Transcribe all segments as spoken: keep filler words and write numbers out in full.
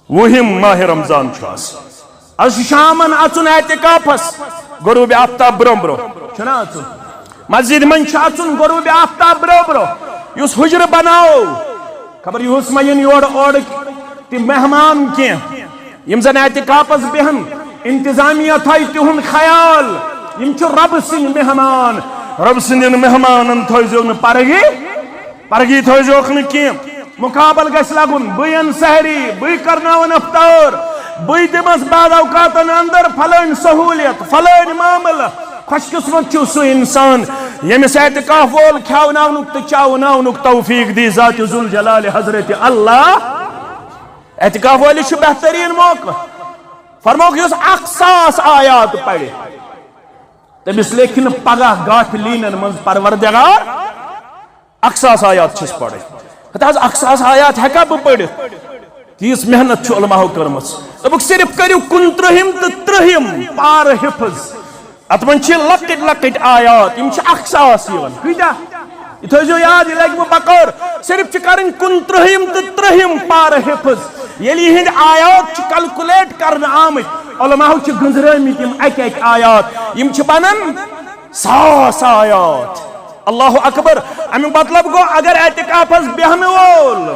وُہِم ماہِ رمضان چھُ آز۔ از چھُ شامن اژُن اعتکافس، غروب آفتاب برونٛہہ برونٛہہ۔ چھُنہ اژُن؟ مسجد منٛز چھُ اژُن غروب آفتاب برونٛہہ برونٛہہ۔ یُس حجرٕ بناوو، خبر یُہُس ما یِن یورٕ اورٕ تہِ مہمان کینٛہہ۔ یِم زن اعتکافس بیہن، انتظامیہ تھایہِ تِہُنٛد خیال۔ یِم چھِ رۄبہٕ سٕنٛدۍ مہمان۔ رۄبہٕ سٕنٛدٮ۪ن مہمانن تھٲوزیو نہٕ پرگی۔ پرگی تھٲوزیوکھ نہٕ کینٛہہ۔ مُقابل گژھِ لگُن، بٕے اَنہٕ سحری، بٕے کرناوَن افطار، بٕے دِمَس بعض اوقاتن اندر فلٲنۍ سہوٗلیت، فلٲنۍ معاملہٕ۔ خۄش قسمت چھُ سُہ انسان، ییٚمِس اعتکاف وول کھیاوناونُک تہٕ چاوناونُک توفیق دی ذات ذوالجلال حضرت اللہ۔ اعتکاف وٲلِس چھُ بہتریٖن موقعہٕ۔ فرموکھ، یُس اکھ ساس آیات پرِ، تٔمِس لیکھِ نہٕ پگاہ گاٹھ لیٖنن منٛز پروردگار۔ اکھ ساس آیات چھِس پرٕنۍ۔ ہتہٕ حظ، اکھ ساس آیات ہٮ۪کا بہٕ پٔرِتھ؟ تیٖژ محنت چھِ علماہو کٔرمٕژ۔ دوٚپُکھ، صرف کٔرِو کُنترٕہِم تہٕ ترٕٛہِم پارٕ حفظ۔ اتھ منٛز چھِ لۄکٕٹۍ لۄکٕٹۍ آیات، یِم چھِ اکھ ساس یِوان۔ کۭتیاہ؟ یہِ تھٲیزیو یاد، یہِ لگہِ وۄنۍ بکار۔ صرف چھِ کرٕنۍ کُنترٕٛہِم تہٕ ترٕٛہِم پارٕ حفظ۔ ییٚلہِ یِہنٛدۍ آیات چھِ calculate کرنہٕ آمٕتۍ، علماہو چھِ گٔنزرٲومٕتۍ یِم اکہِ اکہِ آیات۔ یِم چھِ بنان ساس آیات۔ اللہ اکبر۔ امیُک مطلب گوٚو، اگر اعتکافس بیہنہٕ وول،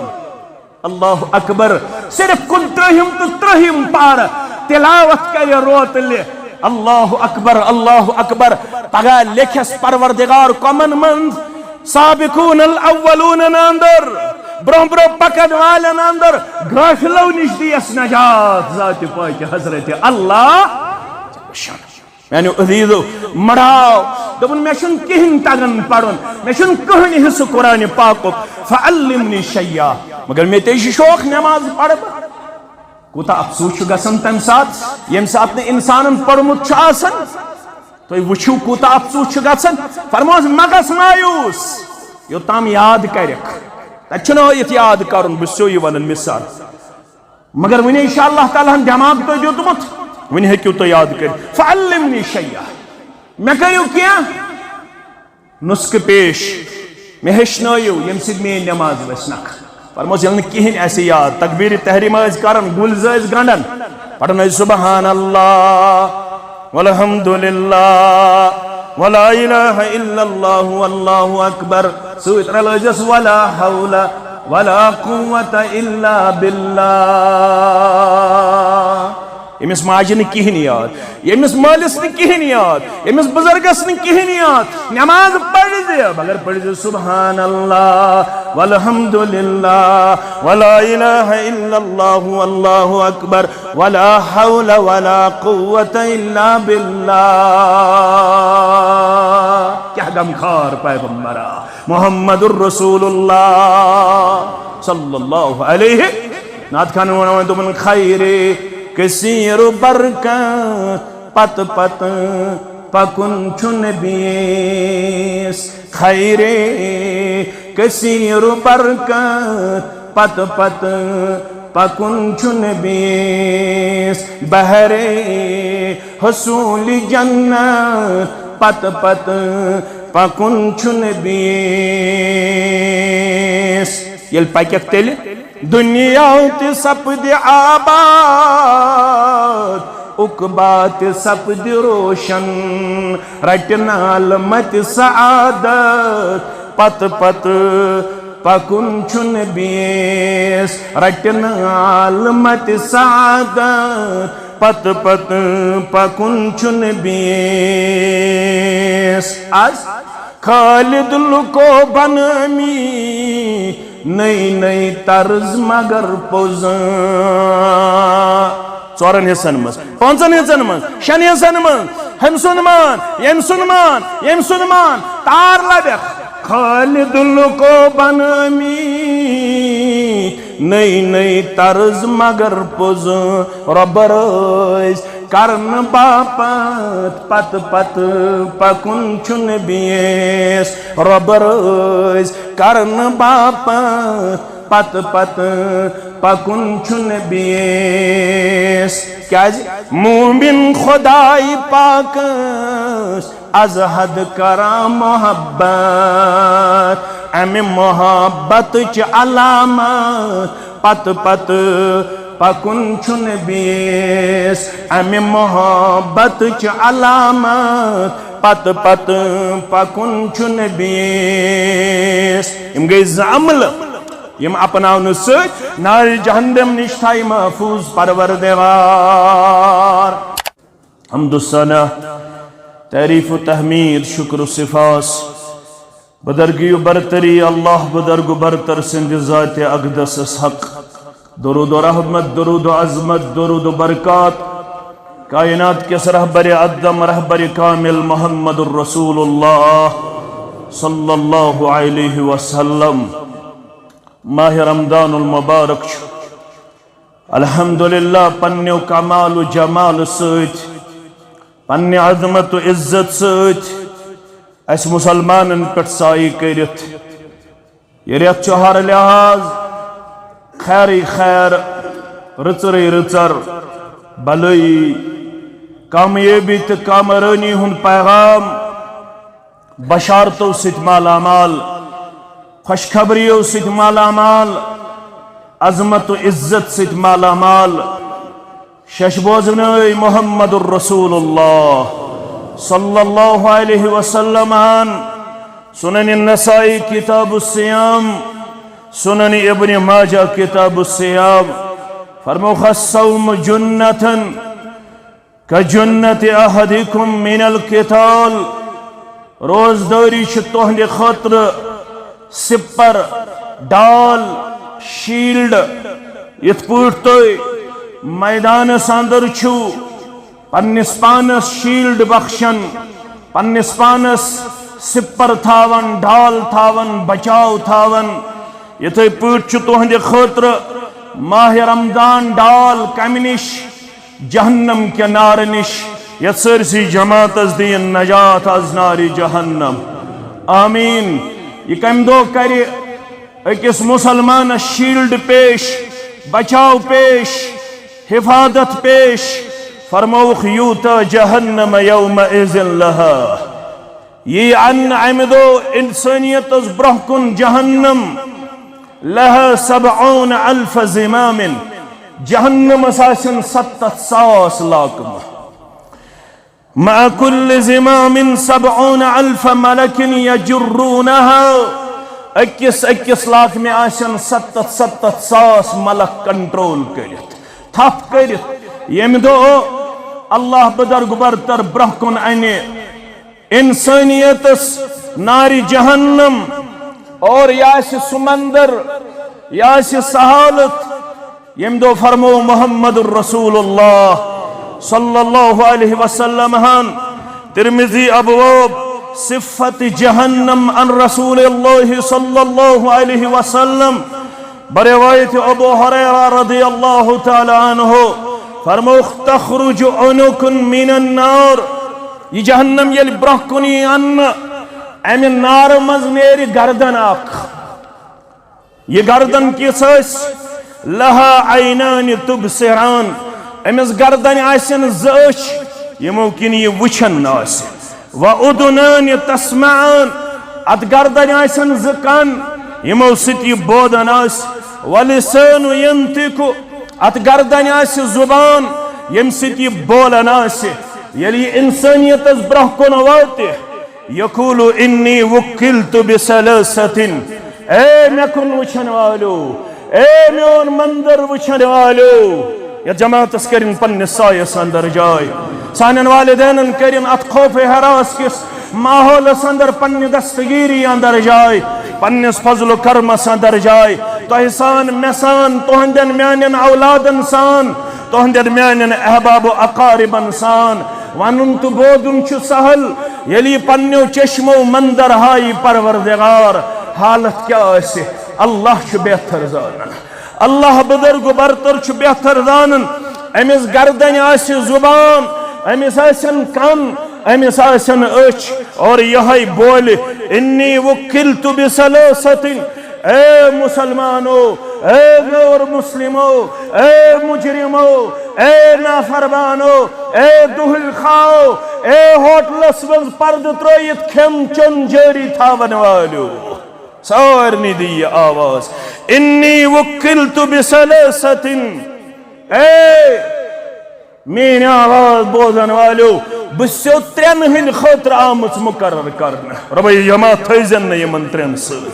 اللہ اکبر، صرف کُنترٕٛہِم تہٕ ترٕٛہِم پارٕ تلاوت کرِ روتلہِ، اللہ اکبر، اللہ اکبر، پگاہ لیکھس پروردگار کمن منٛز؟ سابقون الاولون اندر، برونٛہہ برونٛہہ پکن والٮ۪ن اندر، غافلو نِش دیس نجات ذات پاک حضرت اللہ۔ میانیو عزیزو، مڑاو۔ دوٚپُن، مےٚ چھُنہٕ کِہیٖنۍ تگان پرُن، مےٚ چھُنہٕ کٕہٕنۍ حصہٕ قرآنِ پاکُک۔ فعلمنی شیئا، مگر مےٚ تہِ چھُ شوق نماز پرٕ بہٕ۔ کوٗتاہ افسوٗس چھُ گژھان تَمہِ ساتہٕ، ییٚمہِ ساتہٕ نہٕ اِنسانَن پوٚرمُت چھُ آسان۔ تُہۍ وٕچھِو، کوٗتاہ افسوٗس چھُ گژھان۔ فرموس، مہ گژھ مایوٗس، یوٚتام یاد کَرٮ۪کھ۔ تَتہِ چھُنہٕ ہٲیِتھ یاد کَرُن، بہٕ چھُسو یہِ وَنان مِثال۔ مگر وٕنہِ یہِ چھُ اللہ تعالیٰ ہَن دٮ۪ماغ تۄہہِ دیُتمُت، وٕنہِ ہیٚکِو تُہۍ یاد کٔرِتھ۔ فعلمنی شیئا، مےٚ کٔرِو کینٛہہ نسخہٕ پیش، مےٚ ہیٚچھنٲیِو، ییٚمہِ سۭتۍ میٛٲنۍ نٮ۪ماز وَسہِ نکھٕ۔ فرموس، ییٚلہِ نہٕ کِہیٖنۍ آسہِ یاد، تکبیٖرِ تحریٖمہ ٲسۍ کران، گُلۍ زٕ ٲسۍ گنٛڈان، پران ٲسۍ سبحان اللہ والحمد للہ ولا الہ الا اللہ واللہ اکبر، سۭتۍ رلٲوزٮ۪س ولا حول ولا قوة الا باللہ۔ ییٚمِس ماجہِ نہٕ کِہیٖنۍ یاد، ییٚمِس مٲلِس نہٕ کِہیٖنۍ یاد، ییٚمِس بُزرگس نہٕ کِہیٖنۍ یاد، نٮ۪ماز پٔرۍزِ، مگر پٔرۍزِ سبحان اللہ والحمد للہ ولا الہ الا اللہ واللہ اکبر ولا حول ولا قوة الا باللہ۔ کیٛاہ غمخوار پیغمبرا، محمد رسول اللہ صلی اللہ علیہ۔ نعت خانن ووٚن وۄنۍ، دوٚپُن، خیرِ کثیر و برکت پتہٕ پتہٕ پکُن چھُنہٕ بیٚیِس۔ خیرِ کثیر و برکت پتہٕ پتہٕ پکُن چھُنہٕ بیٚیِس۔ بحرِ حصوٗلِ جنت پتہٕ پتہٕ پکُن چھُنہٕ بیٚیِس۔ ییٚلہِ پکٮ۪کھ تیٚلہِ، دُنیا تہِ سپدِ آباد، عقبیٰ تہِ سپدِ روشن، رٹہِ نالہٕ متہِ سعادت پتہٕ پتہٕ پکُن چھُنہٕ بیٚیِس۔ رٹہِ نالہٕ متہِ سعادت پتہٕ پتہٕ پکُن چھُنہٕ بیٚیِس۔ از خالد لُکو بنٲمی نٔے نٔے طرز مگر پوٚز۔ ژورن حصن منٛز، پانٛژن حصن منٛز، شٮ۪ن حصن منٛز، ہُمۍ سُنٛد مان، ییٚمۍ سُنٛد مان، ییٚمۍ سُنٛد مان، تار لبٮ۪کھ۔ خالد لُکو بنٲمی نٔے نٔے طرز مگر پوٚز۔ رۄبہٕ رٲضۍ کرنہٕ باپتھ پتہٕ پتہٕ پکُن چھُنہٕ بیٚیِس۔ رۄبہٕ رٲضۍ کرنہٕ باپتھ پتہٕ پتہٕ پکُن چھُنہٕ بیٚیِس۔ کیازِ؟ مومن خداے پاکس از حد کران محبت، امہِ محبتٕچ علامت پتہٕ پتہٕ پکُن چھُنہٕ بیٚیِس امہِ محبتٕچ علامت، پتہٕ پتہٕ پکُن چھُنہٕ بیٚیِس۔ یِم گٔے زٕ عملہٕ، یِم اپناونہٕ سۭتۍ نارِ جہنم نِش تھایہِ محفوظ پروردگار۔ حمد و ثنا، تعریف و تحمید، شکر و سپاس، بدرگی و برتری اللہ بدرگ و برتر سند ذات اقدسس حق۔ درود و رحمت، درود و عظمت، درود و برکات کائنات کس رہبر اعظم، رہبر کامل محمد الرسول اللہ صلی اللہ علیہ وسلم۔ ماہ رمضان المبارک چھُ الحمدللہ پننیو کمال و جمال سۭتۍ، پننہِ عظمت و عزت سۭتۍ اسہِ مسلمانن پٮ۪ٹھ سایہِ کٔرِتھ۔ یہِ رٮ۪تھ چھُ ہر لحاظ خیرٕے خیر، رٕژرٕے رٕژر، بلٲیی، کامیٲبی تہٕ کامرٲنی ہُنٛد پیغام بشارتو سۭتۍ مالا مال، خوشخبریو سۭتۍ مالا مال، عظمت و عزت سۭتۍ مالا مال۔ شش بوزنٲے محمد الرسول اللہ صلی اللہ علیہ وسلم ہن۔ سنن نسائی کتاب الصیام، سنن ابن ماجہ کتاب الصیام۔ فرموخ، الصوم جنتن کجنت احدکم من القتال، روزدٲری چھِ تُہنٛدِ خٲطرٕ سِپر، ڈال، شیٖلڈ۔ یِتھ پٲٹھۍ تُہۍ میدانس اندر چھِو پننِس پانس شیٖلڈ بخشان، پننِس پانس سِپر تھاوان، ڈال تھاوان، بچاو تھاوان، یِتھے پٲٹھۍ چھُ تُہنٛدِ خٲطرٕ ماہ رمضان ڈال کمہِ نِش؟ جہنم کہِ نارٕ نِش۔ یتھ سٲرسٕے جماعتس دِیِن نجات از نارِ جہنم۔ آمین۔ یہِ کمہِ دۄہ کرِ أکِس مسلمانس شیٖلڈ پیش، بچاو پیش، حفاظت پیش؟ فرمووُکھ، یوٗتاہ جہنم یومئذ لہا۔ یی انہٕ امہِ دۄہ انسانیتس برونٛہہ کُن جہنم، لہا سبعون الف زمام، جہنمس آسن ستتھ ساس لاکمہٕ۔ مع کل زمام سبعون الف ملک یجرونہا، أکِس أکِس لاکمہِ آسن ستتھ ستتھ ساس ملک کنٹرول کٔرِتھ، تھپھ کٔرِتھ۔ ییٚمہِ دۄہ اللہ بدرگ برتر برونٛہہ کُن انہِ انسانیتس نارِ جہنم، اور یہِ آسہِ سمندر، یہِ آسہِ سہالت۔ ییٚمہِ دۄہ فرموو محمد الرسول اللہ صلی اللہ علیہ وسلم ہن، ترمذی ابواب صفت جہنم عن رسول اللہ صلی اللہ علیہ وسلم، بروایت ابو ہریرہ رضی اللہ تعالی عنہ، فرمووُکھ، تخرج عنق من النار، یہِ جہنم ییٚلہِ برونٛہہ کُن یی اننہٕ، امہِ نارٕ منٛز نیرِ گردن اکھ۔ یہِ گردن کِژھ ٲسۍ؟ لہا عینان تبصران، أمِس گردنہِ آسن زٕ أچھ، یِمو کِنۍ یہِ وٕچھان آسہِ۔ و اذنان تسمعان، اتھ گردنہِ آسن زٕ کن، یِمو سۭتۍ یہِ بوزان آسہِ۔ و لسان ینطق، اتھ گردنہِ آسہِ زبان، ییٚمہِ سۭتۍ یہِ بولان آسہِ۔ ییٚلہِ یہِ انسانیتس برونٛہہ کُن واتہِ، یقول انی وکلت بثلاثة، اے مےٚ کُن وٕچھن والیو، اے میون مندر وٕچھن والیو، یتھ جماعتس کٔرِن پننِس سایس اندر جاے، سانٮ۪ن والدینن کٔرِن اتھ خوف ہراس کِس ماحولس اندر پننہِ دستگیری اندر جاے، پننِس فضل و کرمس اندر جاے، تۄہہِ سان، مےٚ سان، تُہنٛدٮ۪ن میانٮ۪ن اولادن سان، تُہنٛدٮ۪ن میانٮ۪ن احباب و اقاربن سان۔ ونُن تہٕ بوزُن چھُ سہل، ییٚلہِ یہِ پننیو چشمو مندر ہایہِ پروردگار، حالت کیٛاہ آسہِ، اللہ چھُ بہتر زانان۔ اللہ بزرگ و برتر چھُ بہتر زانان۔ أمِس گردنہِ آسہِ زبان، أمِس آسن کن، أمِس آسن أچھ، اور یِہوٚے بولہِ، انی وکلت بثلاثة، اے مسلمانو، اے غیر مسلمو، اے مجرمو، اے نافرمانو، اے دُہٕلۍ خاو، اے ہوٹلس منٛز پردٕ ترٲیِتھ کھٮ۪ن چٮ۪ن جٲری تھاون والیو، سارنٕے دِ یہِ آواز، انی وکلت بثلاثة۔ اے میٲنۍ آواز بوزن والٮ۪و، بہٕ چھُسو ترٛٮ۪ن ہٕنٛدِ خٲطرٕ آمٕژ مُقرر کرنہٕ۔ رۄبے، یہِ ما تھٲیزٮ۪ن نہٕ یِمن ترٛٮ۪ن سۭتۍ،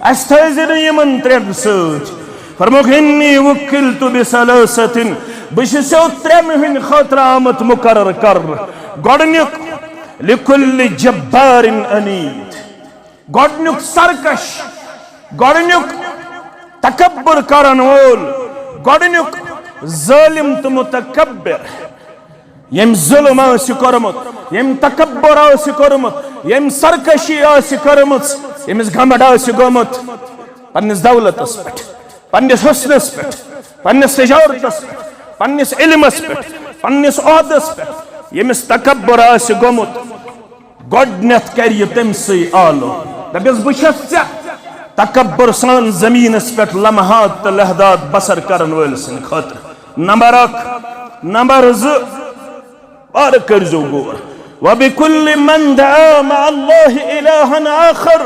اَسہِ تھٲیزِ نہٕ یِمن ترٛٮ۪ن سۭتۍ۔ فرمووُکھ، "انی وکلت بثلاثۃ"، بہٕ چھُسو ترٛٮ۪ن ہٕنٛدِ خٲطرٕ آمُت مُقرر کرنہٕ۔ گۄڈٕنیُک، لکل جبار عنید، گۄڈٕنیُک سرکش، گۄڈٕنیُک تکبر کرن وول، گۄڈٕنیُک ظٲلم تہٕ متکبر، ییٚمۍ ظلم آسہِ کوٚرمُت، ییٚمۍ تکبر آسہِ کوٚرمُت، ییٚمۍ سرکشی آسہِ کٔرمٕژ، ییٚمِس گھمنڈ آسہِ گوٚمُت پننِس دولتس پٮ۪ٹھ، پننِس حسنس پٮ۪ٹھ، پننِس تجارتس پٮ۪ٹھ، پننِس علمس پٮ۪ٹھ، پننِس عہدس پٮ۪ٹھ، ییٚمِس تکبر آسہِ گوٚمُت، گۄڈٕنیتھ کرِ یہِ تٔمۍ سٕے آلو۔ دپٮ۪س، بہٕ چھَس ژےٚ تکبر سان زمینس پٮ۪ٹھ لمحات تہٕ لحظات بسر کرن وٲلۍ سٕنٛدِ خٲطرٕ نمبر اکھ۔ نمبر زٕ، اور کٔرزیو غور۔ وبکل من دعا مع اللہ الہا آخر۔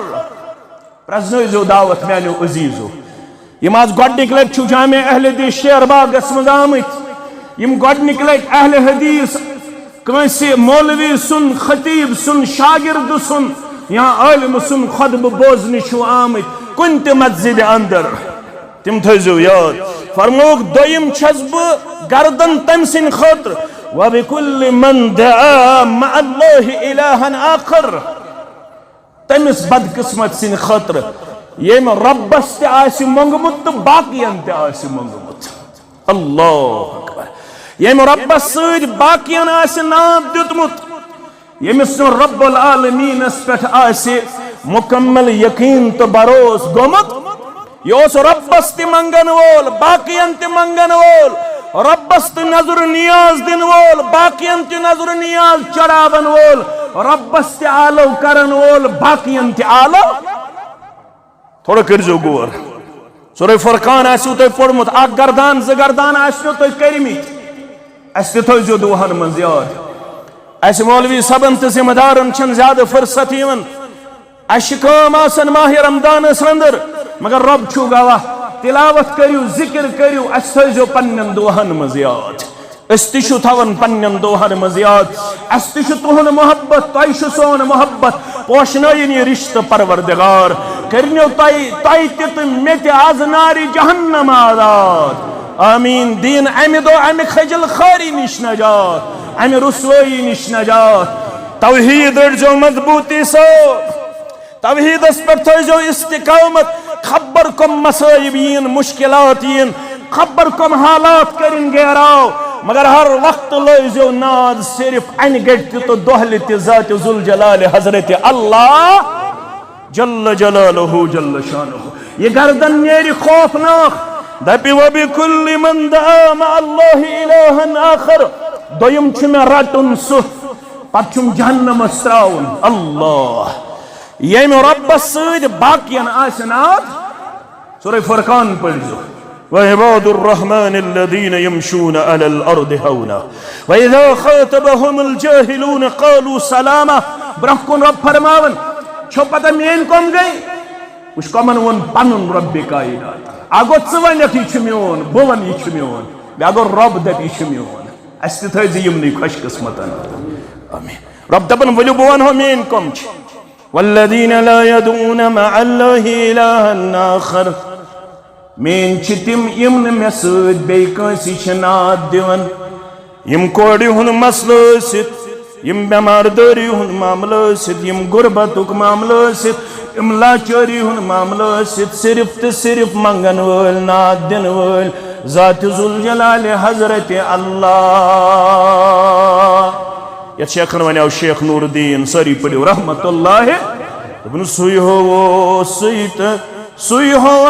پرزنٲیزیو دعوت میانیو عزیزو۔ یِم آز گۄڈٕنِکۍ لٹہِ چھِو جامع اہل حدیث شیر باغس منٛز آمٕتۍ، یِم گۄڈٕنِکۍ لٹہِ اہل حدیث کٲنٛسہِ مولوی سُنٛد، خطیب سُنٛد، شاگرد سُنٛد یا عالم سُنٛد خطبہٕ بوزنہِ چھِو آمٕتۍ کُنہِ تہِ مسجد اندر، تِم تھٲیزیو یاد۔ فرمووُکھ، دوٚیِم چھَس بہٕ گردن تٔمۍ سٕنٛدِ خٲطرٕ، وبکل من دعا مع اللہ الہا آخر۔ تٔمِس بدقسمت سٕنٛدِ خٲطرٕ، ییٚمۍ رۄبس تہِ آسہِ موٚنگمُت تہٕ باقین تہِ آسہِ موٚنگمُت۔ اللہ اکبر۔ ییٚمۍ رۄبس سۭتۍ باقین آسہِ ناد دیُتمُت، ییٚمِس نہٕ رب العالمینس پٮ۪ٹھ آسہِ مکمل یقین تہٕ بھروسہٕ گوٚمُت، یہِ اوس رۄبس تہِ منگن وول، باقین تہِ منگن وول، رۄبس تہِ نظر نیاز دِنہٕ وول، باقین تہِ نظر نیاز چڑاون وول، رۄبس تہِ آلو کرن وول، باقین تہِ آلو۔ تھوڑا کٔرزیو غور۔ سورہ فرقان آسِو تۄہہِ پوٚرمُت، اکھ گردان، زٕ گردان آسِو تۄہہِ کٔرمٕتۍ۔ اَسہِ تہِ تھٲیزیو دُعاہن منٛز یاد۔ اَسہِ مولوی صٲبن تہٕ ذمہٕ دارن چھَنہٕ زیادٕ فرصت یِوان۔ اَسہِ چھِ کٲم آسان ماہِ رمضانس اندر، مگر رۄب چھُ گواہ، تلاوت کٔرِو، ذکر کٔرِو، اَسہِ تھٲیزیو پننٮ۪ن دُعاہن منٛز یاد۔ أسۍ تہِ چھِو تھاوان پننٮ۪ن دُعاہن منٛز یاد۔ اَسہِ تہِ چھُ تُہُنٛد محبت، تۄہہِ چھُ سون محبت۔ پوشنٲیِن یہِ رشتہٕ پروردگار۔ کٔرِنو تۄہہِ، تۄہہِ تہِ تہٕ مےٚ تہِ از نارِ جہنم آزاد۔ آمین۔ دِیِن اَمہِ دۄہ اَمہِ خجل خوٲری نِش نجات، اَمہِ رسوٲیی نِش نجات۔ توحید رٔٹزیو مضبوٗطی سۭتۍ۔ توحیدس پٮ۪ٹھ تھٲیزیو استقامت۔ خبر کم مصائب یِن، مشکلات یِن، خبر کم حالات کٔرِن گیراو، مگر ہر وقت لٲیزیو ناز صرف انہِ گٹہِ تہِ تہٕ دۄہلہِ تہِ ذات ذوالجلال حضرت اللہ جل جلالہ جل شانہ۔ یہِ گردن نیرِ خوفناک۔ دپہِ، وبکل من دعا مع اللہ الہا آخر۔ دوٚیِم چھُ مےٚ رٹُن سُہ، پتہٕ چھُم جہنمس تراوُن۔ اللہ۔ ییٚمہِ رۄبس سۭتۍ باقین آسہِ ناد۔ سورہ فرقان پٔرزیو۔ وعباد الرحمن الذين يمشون على الأرض هونا وإذا خاطبهم الجاهلون قالوا سلاما۔ برونٛہہ کُن رۄب فرماوان، چھو پتہ میٲنۍ کۄم گٔے؟ وٕچھ، کۄمن ووٚن پنُن رۄبِ کائنات۔ اکھ گوٚو ژٕ ونکھ، یہِ چھُ میون، بہٕ ونہٕ، یہِ چھُ میون۔ بیٚیہِ گوٚو رۄب دپہِ، یہِ چھُ میون۔ اَسہِ تہِ تھٲیزِ یِمنٕے خۄش قسمتن۔ آمین۔ رۄب دپان، ؤلِو بہٕ ونہو میٲنۍ کۄم چھِ۔ والذين لا يدعون مع الله إلها آخر۔ میٲنۍ چھِ تِم، یِم نہٕ مےٚ سۭتۍ بیٚیہِ کٲنٛسہِ چھِ ناد دِوان۔ یِم کورِ ہُنٛد مسلہٕ ٲسِتھ، یِم بٮ۪مار دٲری ہُنٛد معاملہٕ ٲسِتھ، یِم غربتُک معاملہٕ ٲسِتھ، یِم لاچٲری ہُنٛد معاملہٕ ٲسِتھ، صرف تہٕ صرف منٛگن وٲلۍ، ناد دِنہٕ وٲلۍ، ذات ذوالجلال حضرت اللہ۔ یتھ شیخن ونیو شیخ نور الدین، سٲری پٔرِو رحمت اللہ۔ دوٚپُن، سُے ہو سُے تہٕ سُے ہو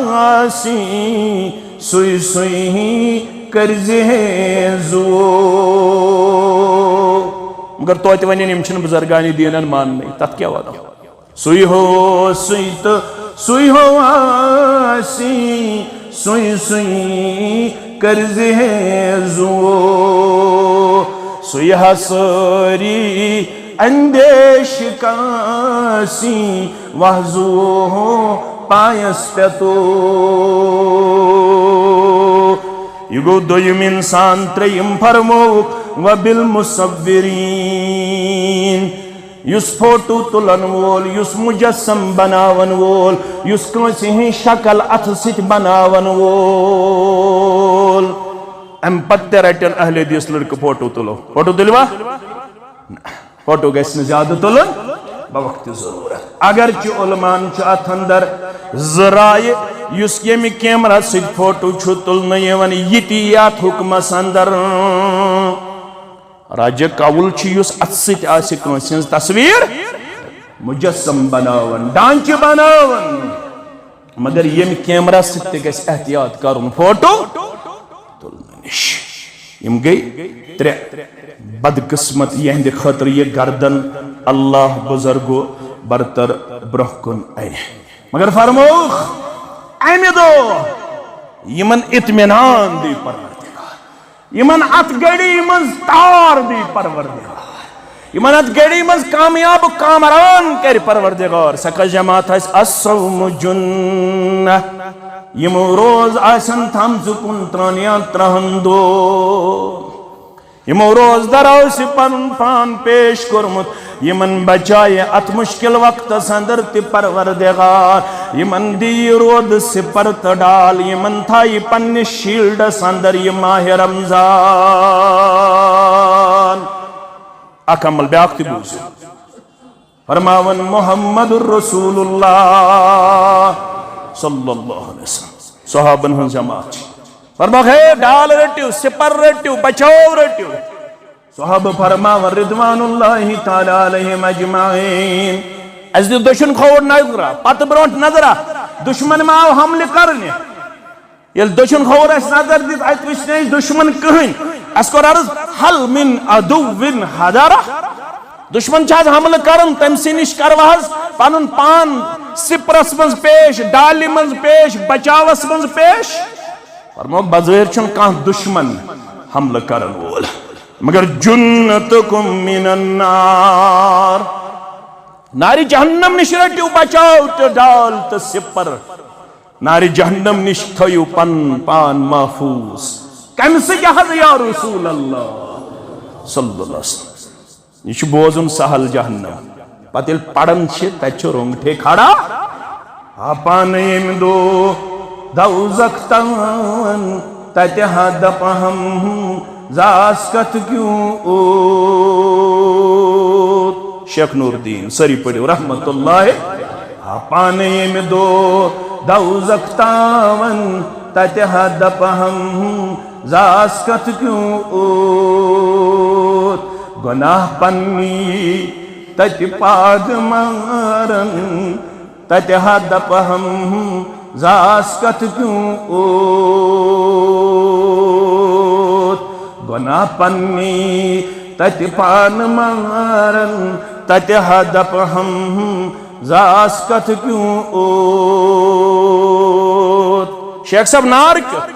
آسی، سُے سُے کٔرزِ ہے زُو۔ مگر توتہِ ونن، یِم چھِنہٕ بزرگان دینن ماننٕے، تتھ کیٛاہ ونو؟ سُے ہو سُے تہٕ سُے ہو آسی، سُے سُے کٔرزِ ہے زُو۔ سُے ہا سٲری اندیش کانسی وہزو پایس پتو۔ یہِ گوٚو دوٚیِم اِنسان۔ ترٛیٚیِم فرمووُکھ، "وَبِالْمُصَوِّرِينَ"، یُس فوٹو تُلن وول، یُس مجسم بناون وول، یُس کٲنٛسہِ ہٕنٛز شکل اَتھٕ سۭتۍ بناون وول۔ اَمہِ پتہٕ تہِ رَٹن اہل حدیث لڑکہٕ فوٹو تُلو۔ فوٹو تُلوا؟ فوٹو گژھِ نہٕ زیادٕ تُلُن بوقتِ ضروٗرت۔ اگرچہِ علماہن چھُ اتھ اندر زٕ رایہِ، یُس ییٚمہِ کیمرا سۭتۍ فوٹو چھُ تُلنہٕ یِوان، یہِ تہِ یی اتھ حُکمس اندر۔ راجہ قول چھُ، یُس اتھٕ سۭتۍ آسہِ کٲنٛسہِ ہٕنٛز تصویر مجسم بناوان، ڈانچہِ بناوان، مگر ییٚمہِ کیمرا سۭتۍ تہِ گژھِ احتیاط کرُن فوٹو تُلنہٕ نِش۔ یِم گٔے ترٛےٚ بدقسمت، یِہنٛدِ خٲطرٕ یہِ گردن اللہ بزرگو برتر برونٛہہ کُن انہِ۔ مگر فرمووُکھ، امہِ دۄہ یِمن اطمینان دی پروردگار، یِمن اتھ گھڑی منٛز تار دی پروردگار، یِمن اتھ گھڑی منٛز کامیاب و کامران کرِ پروردگار۔ سۄ کۄس جماعت آسہِ؟ الصوم جنہ۔ یِمو روز آسن تھامژٕ کُنترٛہن یا ترٛہن دۄہن۔ یِمو روزدر آسہِ پنُن پان پیش کوٚرمُت، یِمن بچایہِ اتھ مشکل وقتس اندر تہِ پروردگار۔ یِمن دِیہِ رود سپر تہٕ ڈال، یِمن تھایہِ پننِس شیلڈس اندر یہِ ماہِ رمضان۔ اکھ عمل بیاکھ تہِ بوٗزِو۔ فرماوان محمد رسول اللہ صلی اللہ علیہ وسلم۔ صحابن ہٕنٛز جماعت چھِ۔ فرماوان، ہے ڈال رٔٹِو، سپر رٔٹِو، بچاو رٔٹِو۔ صحابہٕ فرماوان رضوان اللہ تعالی علیہم اجمعین، اسہِ دِیِو دٔچھُن کھووُر نظرا، پتہٕ برونٛٹھ نظرا، دشمن ما آو حملہٕ کرنہِ؟ ییٚلہِ دٔچھُن کھووُر اَسہِ نظر دِژ، اَتہِ وٕچھ نہٕ اَسہِ دُشمن کٕہٕنۍ۔ اَسہِ کوٚر عرض، "هل من عدو حضرہ؟" دُشمن چھا حظ حملہٕ کران؟ تٔمۍ سٕے نِش کروا حظ پنُن پان سِپرس منٛز پیش، ڈالہِ منٛز پیش، بچاوس منٛز پیش؟ فرموو، بظٲہِر چھُنہٕ کانٛہہ دُشمن حملہٕ کرن وول، مگر جنتکم من النار۔ نارِ جہنم نِش رٔٹِو بچاو تہٕ ڈال تہٕ سِپر۔ نارِ جہنم نِش تھٲیِو پنُن پان محفوظ۔ کمہِ سۭتۍ حظ یا رسول اللہ صلی اللہ علیہ وسلم؟ یہِ چھُ بوزُن سہل جہنم، پتہٕ ییٚلہِ پران چھِ، تتہِ چھُ رونٛگٹے کھڑا۔ ہا پانہٕ ییٚمہِ دۄہ دوزخ تاوان، تتہِ ہا دپہم زاس کتھ کیوں اوت۔ شیخ نور الدین، سٲری پٔرِو رحمت اللہ۔ ہا پانہٕ ییٚمہِ دۄہ دوزخ تاوان، تتہِ ہا دپہم زاس کتھ کیوں اوت۔ گناہ پننی تتہِ پاد مارن، تتہِ ہا دپہم زاس کتھ کیوں اوت۔ گناہ پننی تتہِ پان مارن، تتہِ ہا دپہم زاس کتھ کیوں اوت۔ شیخ صاحب، نار کیُتھ؟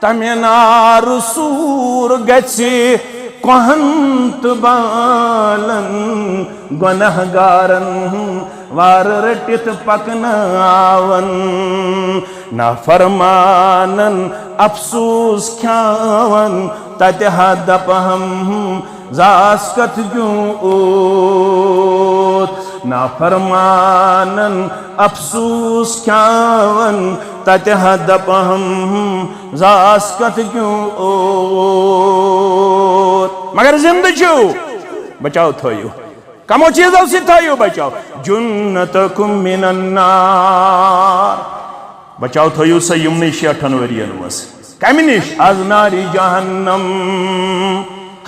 تمہِ نار سوٗر گژھِ کۄہن تہٕ بالن، گۄناہ گارن وار رٔٹِتھ پکناون۔ نافرمانن افسوس کھیاون، تتہِ ہا دپہم زاس کتھ کیوں اوت۔ نافرمانن افسوس کھیاون، تتہِ ہا دپہم زاس کتھ کیوں اوت۔ مگر زندٕ چھِو، بچاو تھٲیِو۔ کمو چیزو سۭتۍ تھٲیِو بچاو؟ جنتکم من النار۔ بچاو تھٲیِو سا یِمنٕے شیٹھن ؤرین منٛز۔ کمہِ نِش؟ از نارِ جہنم۔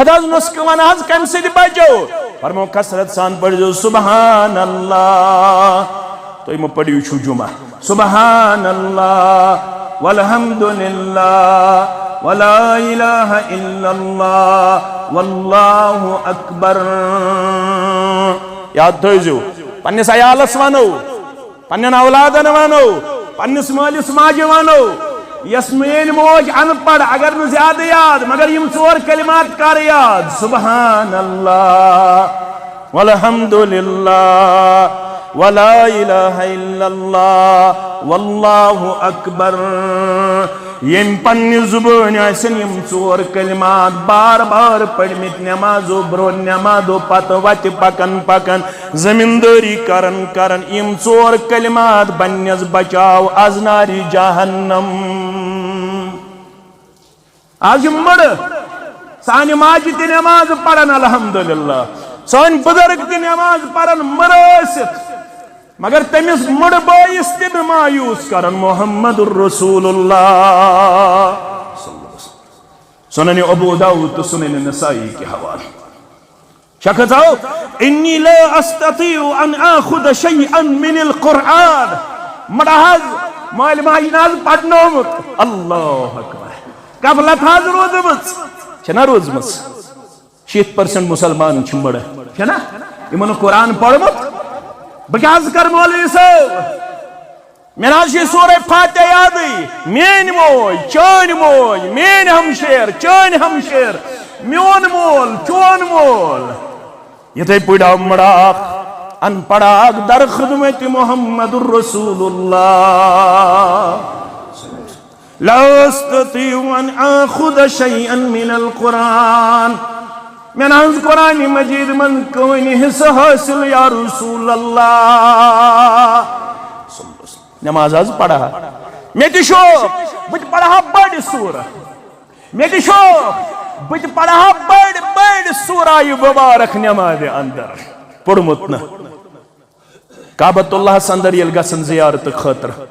ہتہٕ حظ نُسخہٕ ون حظ، کمہِ سۭتۍ بچو؟ فرمو، کثرت سان پٔرزیو سبحان اللہ۔ تُہۍ مہٕ پٔرِو، یہِ چھُو جمعہ۔ سبحان اللہ والحمد للہ ولا الہ الا اللہ واللہ اکبر۔ یاد تھٲیزیو، پننِس عیالس ونو، پننٮ۪ن اولادن ونو، پننِس مٲلِس ماجہِ ونو، یۄس میٲنۍ موج ان پڑھ، اگر نہٕ زیادٕ یاد، مگر یِم ژور کلمات کر یاد، سبحان اللہ والحمد للہ ولا الہ الا اللہ واللہ اکبر۔ ییٚمۍ پننہِ زُبٲنۍ آسن یِم ژور کلمات بار بار پٔرمٕتۍ، نمازو برونٛہہ، نمازو پتہٕ، وتہِ پکان پکان، زٔمیٖندٲری کران کران، یِم ژور کلمات بننس بچاو از نارِ جہنم۔ از یِم مٕڑٕ سانہِ ماجہِ تہِ نماز پران، الحمدللہ، سٲنۍ بُزرگ تہِ نماز پران مٕڑٕ ٲسِتھ، مگر تٔمِس مٕڑٕ بٲیِس تہِ نہٕ مایوٗس کران۔ محمد رسول اللہ۔ سنن ابو داؤد تہٕ سنن نسائی کہِ حوالہٕ۔ شخص آو، "انی لا استطیع ان آخذ شیئا من القرآن۔" مڑا حظ، مٲلۍ ماجہِ نہ حظ پرنومُت۔ اللہ اکبر۔ غفلت حظ روٗزمٕژ۔ چھےٚ نہ روٗزمٕژ؟ شیٖتھ پٔرسنٹ مسلمان چھِ مڑٕ۔ چھےٚ نہ؟ یِمن نہٕ قرآن پوٚرمُت۔ بہٕ کیٛاہ حظ کرٕ مولوی صٲب؟ مےٚ نہ حظ چھِ سورہ فاتحہ یادٕے۔ میٲنۍ موج، چٲنۍ موج، میٲنۍ ہمشیر، چٲنۍ ہمشیر، میون مول، چون مول۔ یِتھے پٲٹھۍ آو مڑا اکھ، ان پڑا اکھ در خدمت محمد رسول اللہ۔ لا استطيع ان آخذ شيئا من القرآن۔ مےٚ نہ حظ قرآن مجید منٛز کٕہٕنۍ حصہٕ حٲصِل یا رسول اللہ۔ نماز حظ پرٕ ہا۔ مےٚ تہِ شوق، بہٕ تہِ پرٕ ہا بٔڑ سورہ۔ مےٚ تہِ شوق، بہٕ تہِ پرٕ ہا بٔڑ، بٔڑ سورہ یہِ مبارک نمازِ اندر۔ پوٚرمُت نہٕ۔ کعبۃ اللہ ہس اندر ییٚلہِ گژھن زیارتہٕ خٲطرٕ،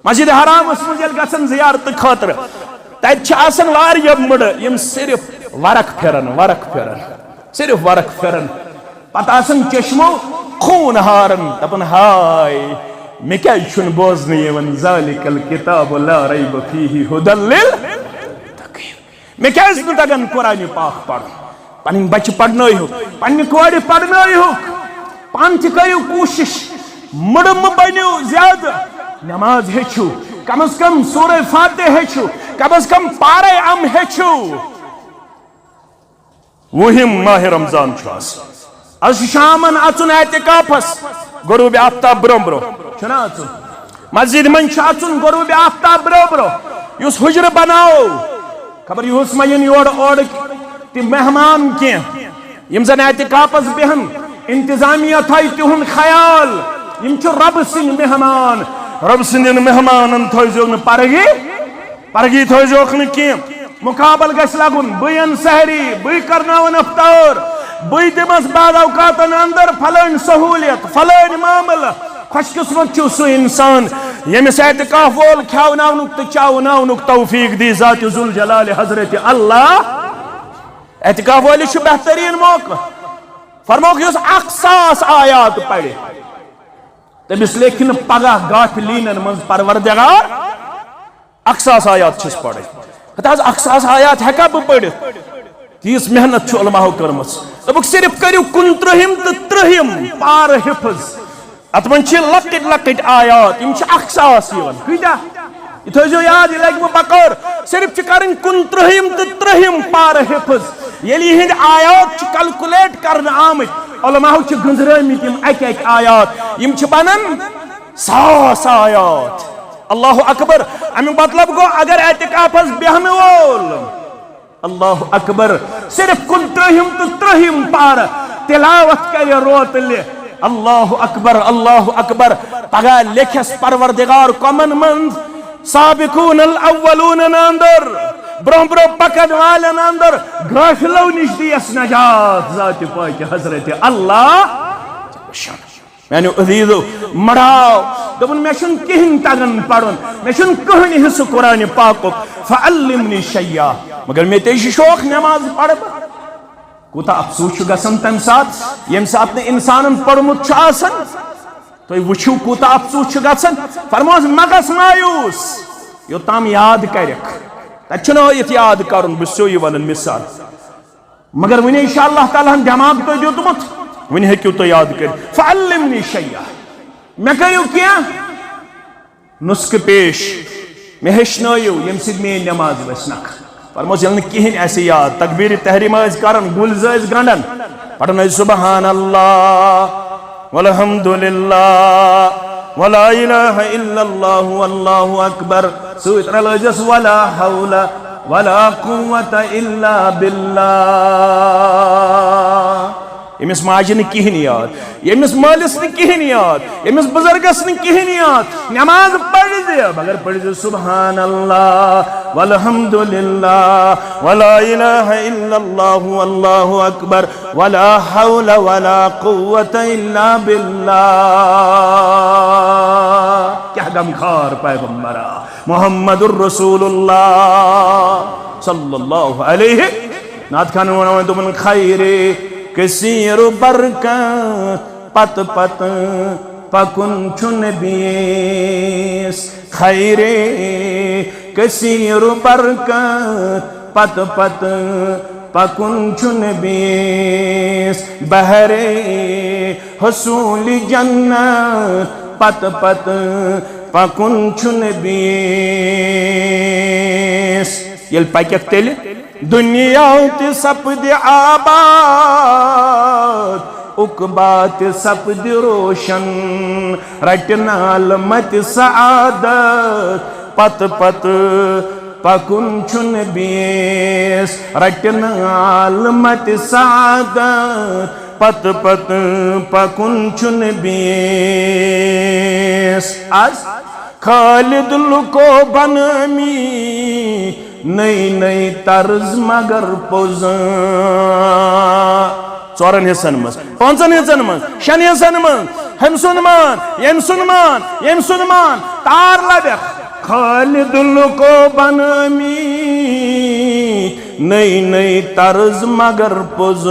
مسجد حرامس منٛز ییٚلہِ گژھن زیارتہٕ خٲطرٕ، تتہِ چھِ آسان واریاہ مٕڑٕ، یِم صرف ورق پھرن، ورق پھرن، صرف ورق پھرن۔ پتہٕ آسان چشمو خوٗن ہاران، دپان، ہاے، مےٚ کیازِ چھُنہٕ بوزنہٕ یِوان، ذالک الکتاب لا ریب فیہ ہدی للمتقین۔ مےٚ کیازِ نہٕ تگان قرآن پاک پرُن؟ پنٕنۍ بچہِ پرنٲیہُکھ، پننہِ کورِ پرنٲیہُکھ، پانہٕ تہِ کٔرِو کوٗشِش، مٕڑٕ مہٕ بٔنِو زیادٕ، نماز ہیٚچھِو، کم از کم سورہ فاتحہ ہیٚچھِو، کم از کم پارے ام ہیٚچھِو۔ وُہِم ماہِ رمضان چھُ آسان۔ از چھُ شامن اژُن اعتکافس، غروب آفتاب برونٛہہ برونٛہہ۔ چھُنہ اژُن؟ مسجد منٛز چھُ اژُن غروب آفتاب برونٛہہ برونٛہہ۔ یُس حُجرٕ بناوو، خبر یُہُس ما یِن یورٕ اورٕ تہِ مہمان کینٛہہ۔ یِم زن اعتکافس بیہن، انتظامیہ تھایہِ تِہُنٛد خیال۔ یِم چھِ رۄبہٕ سٕنٛدۍ مہمان۔ رۄبہٕ سٕنٛدٮ۪ن مہمانن تھٲوزیو نہٕ پرگی۔ پرگی تھٲوزیوکھ نہٕ کینٛہہ۔ مقابل گژھِ لگُن، بہٕ یِن سحری، بہٕ کرناون افطار، بہٕ دِمس بعض اوقاتن اندر فلٲنۍ سہوٗلیت، فلٲنۍ معاملہٕ۔ خوش قسمت چھُ سُہ انسان، ییٚمِس اعتکاف وول کھیاوناونُک تہٕ چاوناونُک توفیق دی ذات ذوالجلال حضرت اللہ۔ اعتکاف وٲلِس چھُ بہتریٖن موقعہٕ۔ فرموکھ، یُس اکھ ساس آیات پرِ، تٔمِس لیکھِ نہٕ پگاہ غافلیٖنن منٛز پروردگار۔ اکھ ساس آیات چھِس پرٕنۍ۔ ہتہٕ حظ، اکھ ساس آیات ہٮ۪کا بہٕ پٔرِتھ؟ تیٖژ محنت چھِ علماہو کٔرمٕژ۔ دوٚپُکھ، صرف کٔرِو کُنترٕہِم تہٕ ترٕٛہِم پارٕ حفظ۔ اتھ منٛز چھِ لۄکٕٹۍ لۄکٕٹۍ آیات، یِم چھِ اکھ ساس یِوان۔ کۭتیاہ؟ یہِ تھٲیزیو یاد، یہِ لگہِ وۄنۍ بکار۔ صرف چھِ کرٕنۍ کُنترٕٛہِم تہٕ ترٕٛہِم پارٕ حفظ۔ ییٚلہِ یِہنٛدۍ آیات چھِ کیلکولیٹ کرنہٕ آمٕتۍ، علماہو چھِ گٔنزرٲومٕتۍ یِم اکہِ اکہِ آیات۔ یِم چھِ بنان ساس آیات۔ اللہ اکبر۔ امیُک مطلب گوٚو، اگر اعتکافس بیہنہٕ وول، اللہ اکبر، صرف کُنترٕٛہِم تہٕ ترٕٛہِم پارٕ تلاوت کرِ روتلہِ، اللہ اکبر، اللہ اکبر، پگاہ لیکھس پروردگار کمن منٛز؟ سابقون الاولون اندر، برونٛہہ برونٛہہ پکن والٮ۪ن اندر، غافلو نِش دیس نجات ذات پاک حضرت اللہ۔ میانیو عزیزو، مڑاو۔ دوٚپُن، مےٚ چھُنہٕ کِہیٖنۍ تگان پرُن، مےٚ چھُنہٕ کٕہٕنۍ حصہٕ قرآنِ پاکُک۔ فعلمنی شیئا۔ مگر مےٚ تہِ چھُ شوق نماز پرٕ بہٕ۔ کوٗتاہ افسوٗس چھُ گژھان تَمہِ ساتہٕ، ییٚمہِ ساتہٕ نہٕ اِنسانَن پوٚرمُت چھُ آسان۔ تُہۍ وٕچھِو، کوٗتاہ افسوٗس چھُ گژھان۔ فرموس، مہ گژھ مایوٗس، یوٚتام یاد کرکھ۔ تَتہِ چھُنہٕ ہٲیِتھ یاد کرُن، بہٕ چھُسو یہِ وَنان مثال۔ مگر وٕنہِ انشاءاللہ تعالیٰ ہن دٮ۪ماغ تۄہہِ دیُتمُت، وٕنہِ ہیٚکِو تُہۍ یاد کٔرِتھ۔ فعلمنی شیئا، مےٚ کٔرِو کینٛہہ نسخہٕ پیش، مےٚ ہیٚچھنٲیِو، ییٚمہِ سۭتۍ میٛٲنۍ نٮ۪ماز وَسہِ نکھٕ۔ فرموس، ییٚلہِ نہٕ کِہیٖنۍ آسہِ یاد، تکبیٖرِ تحریٖم ٲسۍ کران، گُلۍ زٕ ٲسۍ گنٛڈان، پران ٲسۍ سبحان اللہ والحمدللہ ولا الہ الا اللہ واللہ اکبر۔ سۭتۍ رلٲوزٮ۪س ولا حول ولا قوة الا باللہ۔ ییٚمِس ماجہِ نہٕ کِہیٖنۍ یاد، ییٚمِس مٲلِس نہٕ کِہیٖنۍ یاد، ییٚمِس بُزرگس نہٕ کِہیٖنۍ یاد، نٮ۪ماز پٔرۍزِ، مگر پٔرۍزِ سبحان اللہ والحمد للہ ولا الہ الا اللہ واللہ اکبر ولا حول ولا قوة الا باللہ۔ کیٛاہ غمخار پیغمبرا محمد الرسول اللہ صلی اللہ علیہ۔ نعت خانن ووٚن، دوٚپُن، خیرِ کثیر و برکت پتہٕ پتہٕ پکُن چھُنہٕ بیٚیِس، خیرِ کثیر و برکت پتہٕ پتہٕ پکُن چھُنہٕ بیٚیِس، بہرِ حصول جنت پتہٕ پتہٕ پکُن چھُنہٕ بیٚیِس۔ ییٚلہِ پککھ تیٚلہِ دُنیا تہِ سپدِ آباد، عقبیٰ تہِ سپدِ روشن، رٹہِ نہٕ عالمت سعادت پتہٕ پتہٕ پکُن چھُنہٕ بیٚیِس، رٹہِ نہٕ عالمت سعادت پتہٕ پتہٕ پکُن چھُنہٕ بیٚیِس۔ از خالد لُکو بنٲومٕتۍ نٔے نٔے طرز مگر پوٚز۔ ژورن حصن منٛز، پانٛژن حصن منٛز، شٮ۪ن حصن منٛز، ہُمۍ سُنٛد مان، ییٚمۍ سُنٛد مان، ییٚمۍ سُنٛد مان، تار لبٮ۪کھ۔ خالد لُکو بنٲومٕتۍ نٔے نٔے طرز مگر پوٚز۔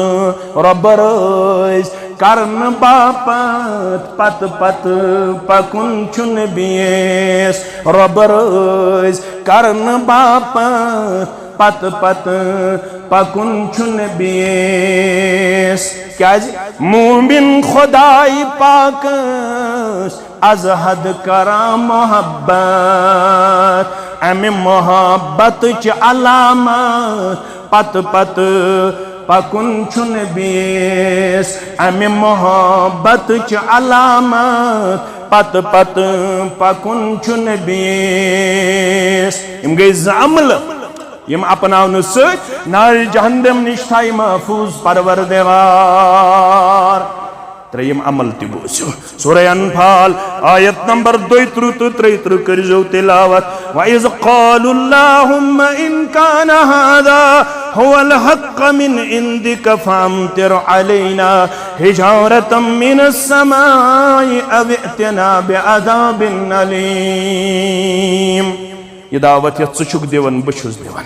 رۄبہٕ رٲضۍ کرنہٕ باپتھ پتہٕ پتہٕ پکُن چھُنہٕ بیٚیِس۔ رۄبہٕ رٲضۍ کرنہٕ باپتھ پتہٕ پتہٕ پکُن چھُنہٕ بیٚیِس۔ کیٛازِ؟ مومن خداے پاکس از حد کران محبت، امہِ محبتٕچ علامت پتہٕ پتہٕ پکُن چھُنہٕ بیٚیِس، امہِ محبتٕچ علامت پتہٕ پتہٕ پکُن چھُنہٕ بیٚیِس۔ یِم گٔے زٕ عملہٕ، یِم اپناونہٕ سۭتۍ نار جہنم نِش تھایہِ محفوظ پروردگار۔ ترٛیٚیِم عمل تہِ بوٗزِو۔ سورہ انفال، آیت نمبر دۄیہِ ترٕٛہ تہٕ ترٛیہِ ترٕٛہ کٔرۍزیو تلاوت۔ وَإِذْ قَالُوا اللَّهُمَّ إِنْ كَانَ هَذَا هُوَ الْحَقَّ مِنْ عِنْدِكَ فَأَمْطِرْ عَلَيْنَا حِجَارَةً مِنَ السَّمَاءِ أَوْ ائْتِنَا بِعَذَابٍ أَلِيمٍ۔ یہِ دعوت یۄس ژٕ چھُکھ دِوان، بہٕ چھُس دِوان۔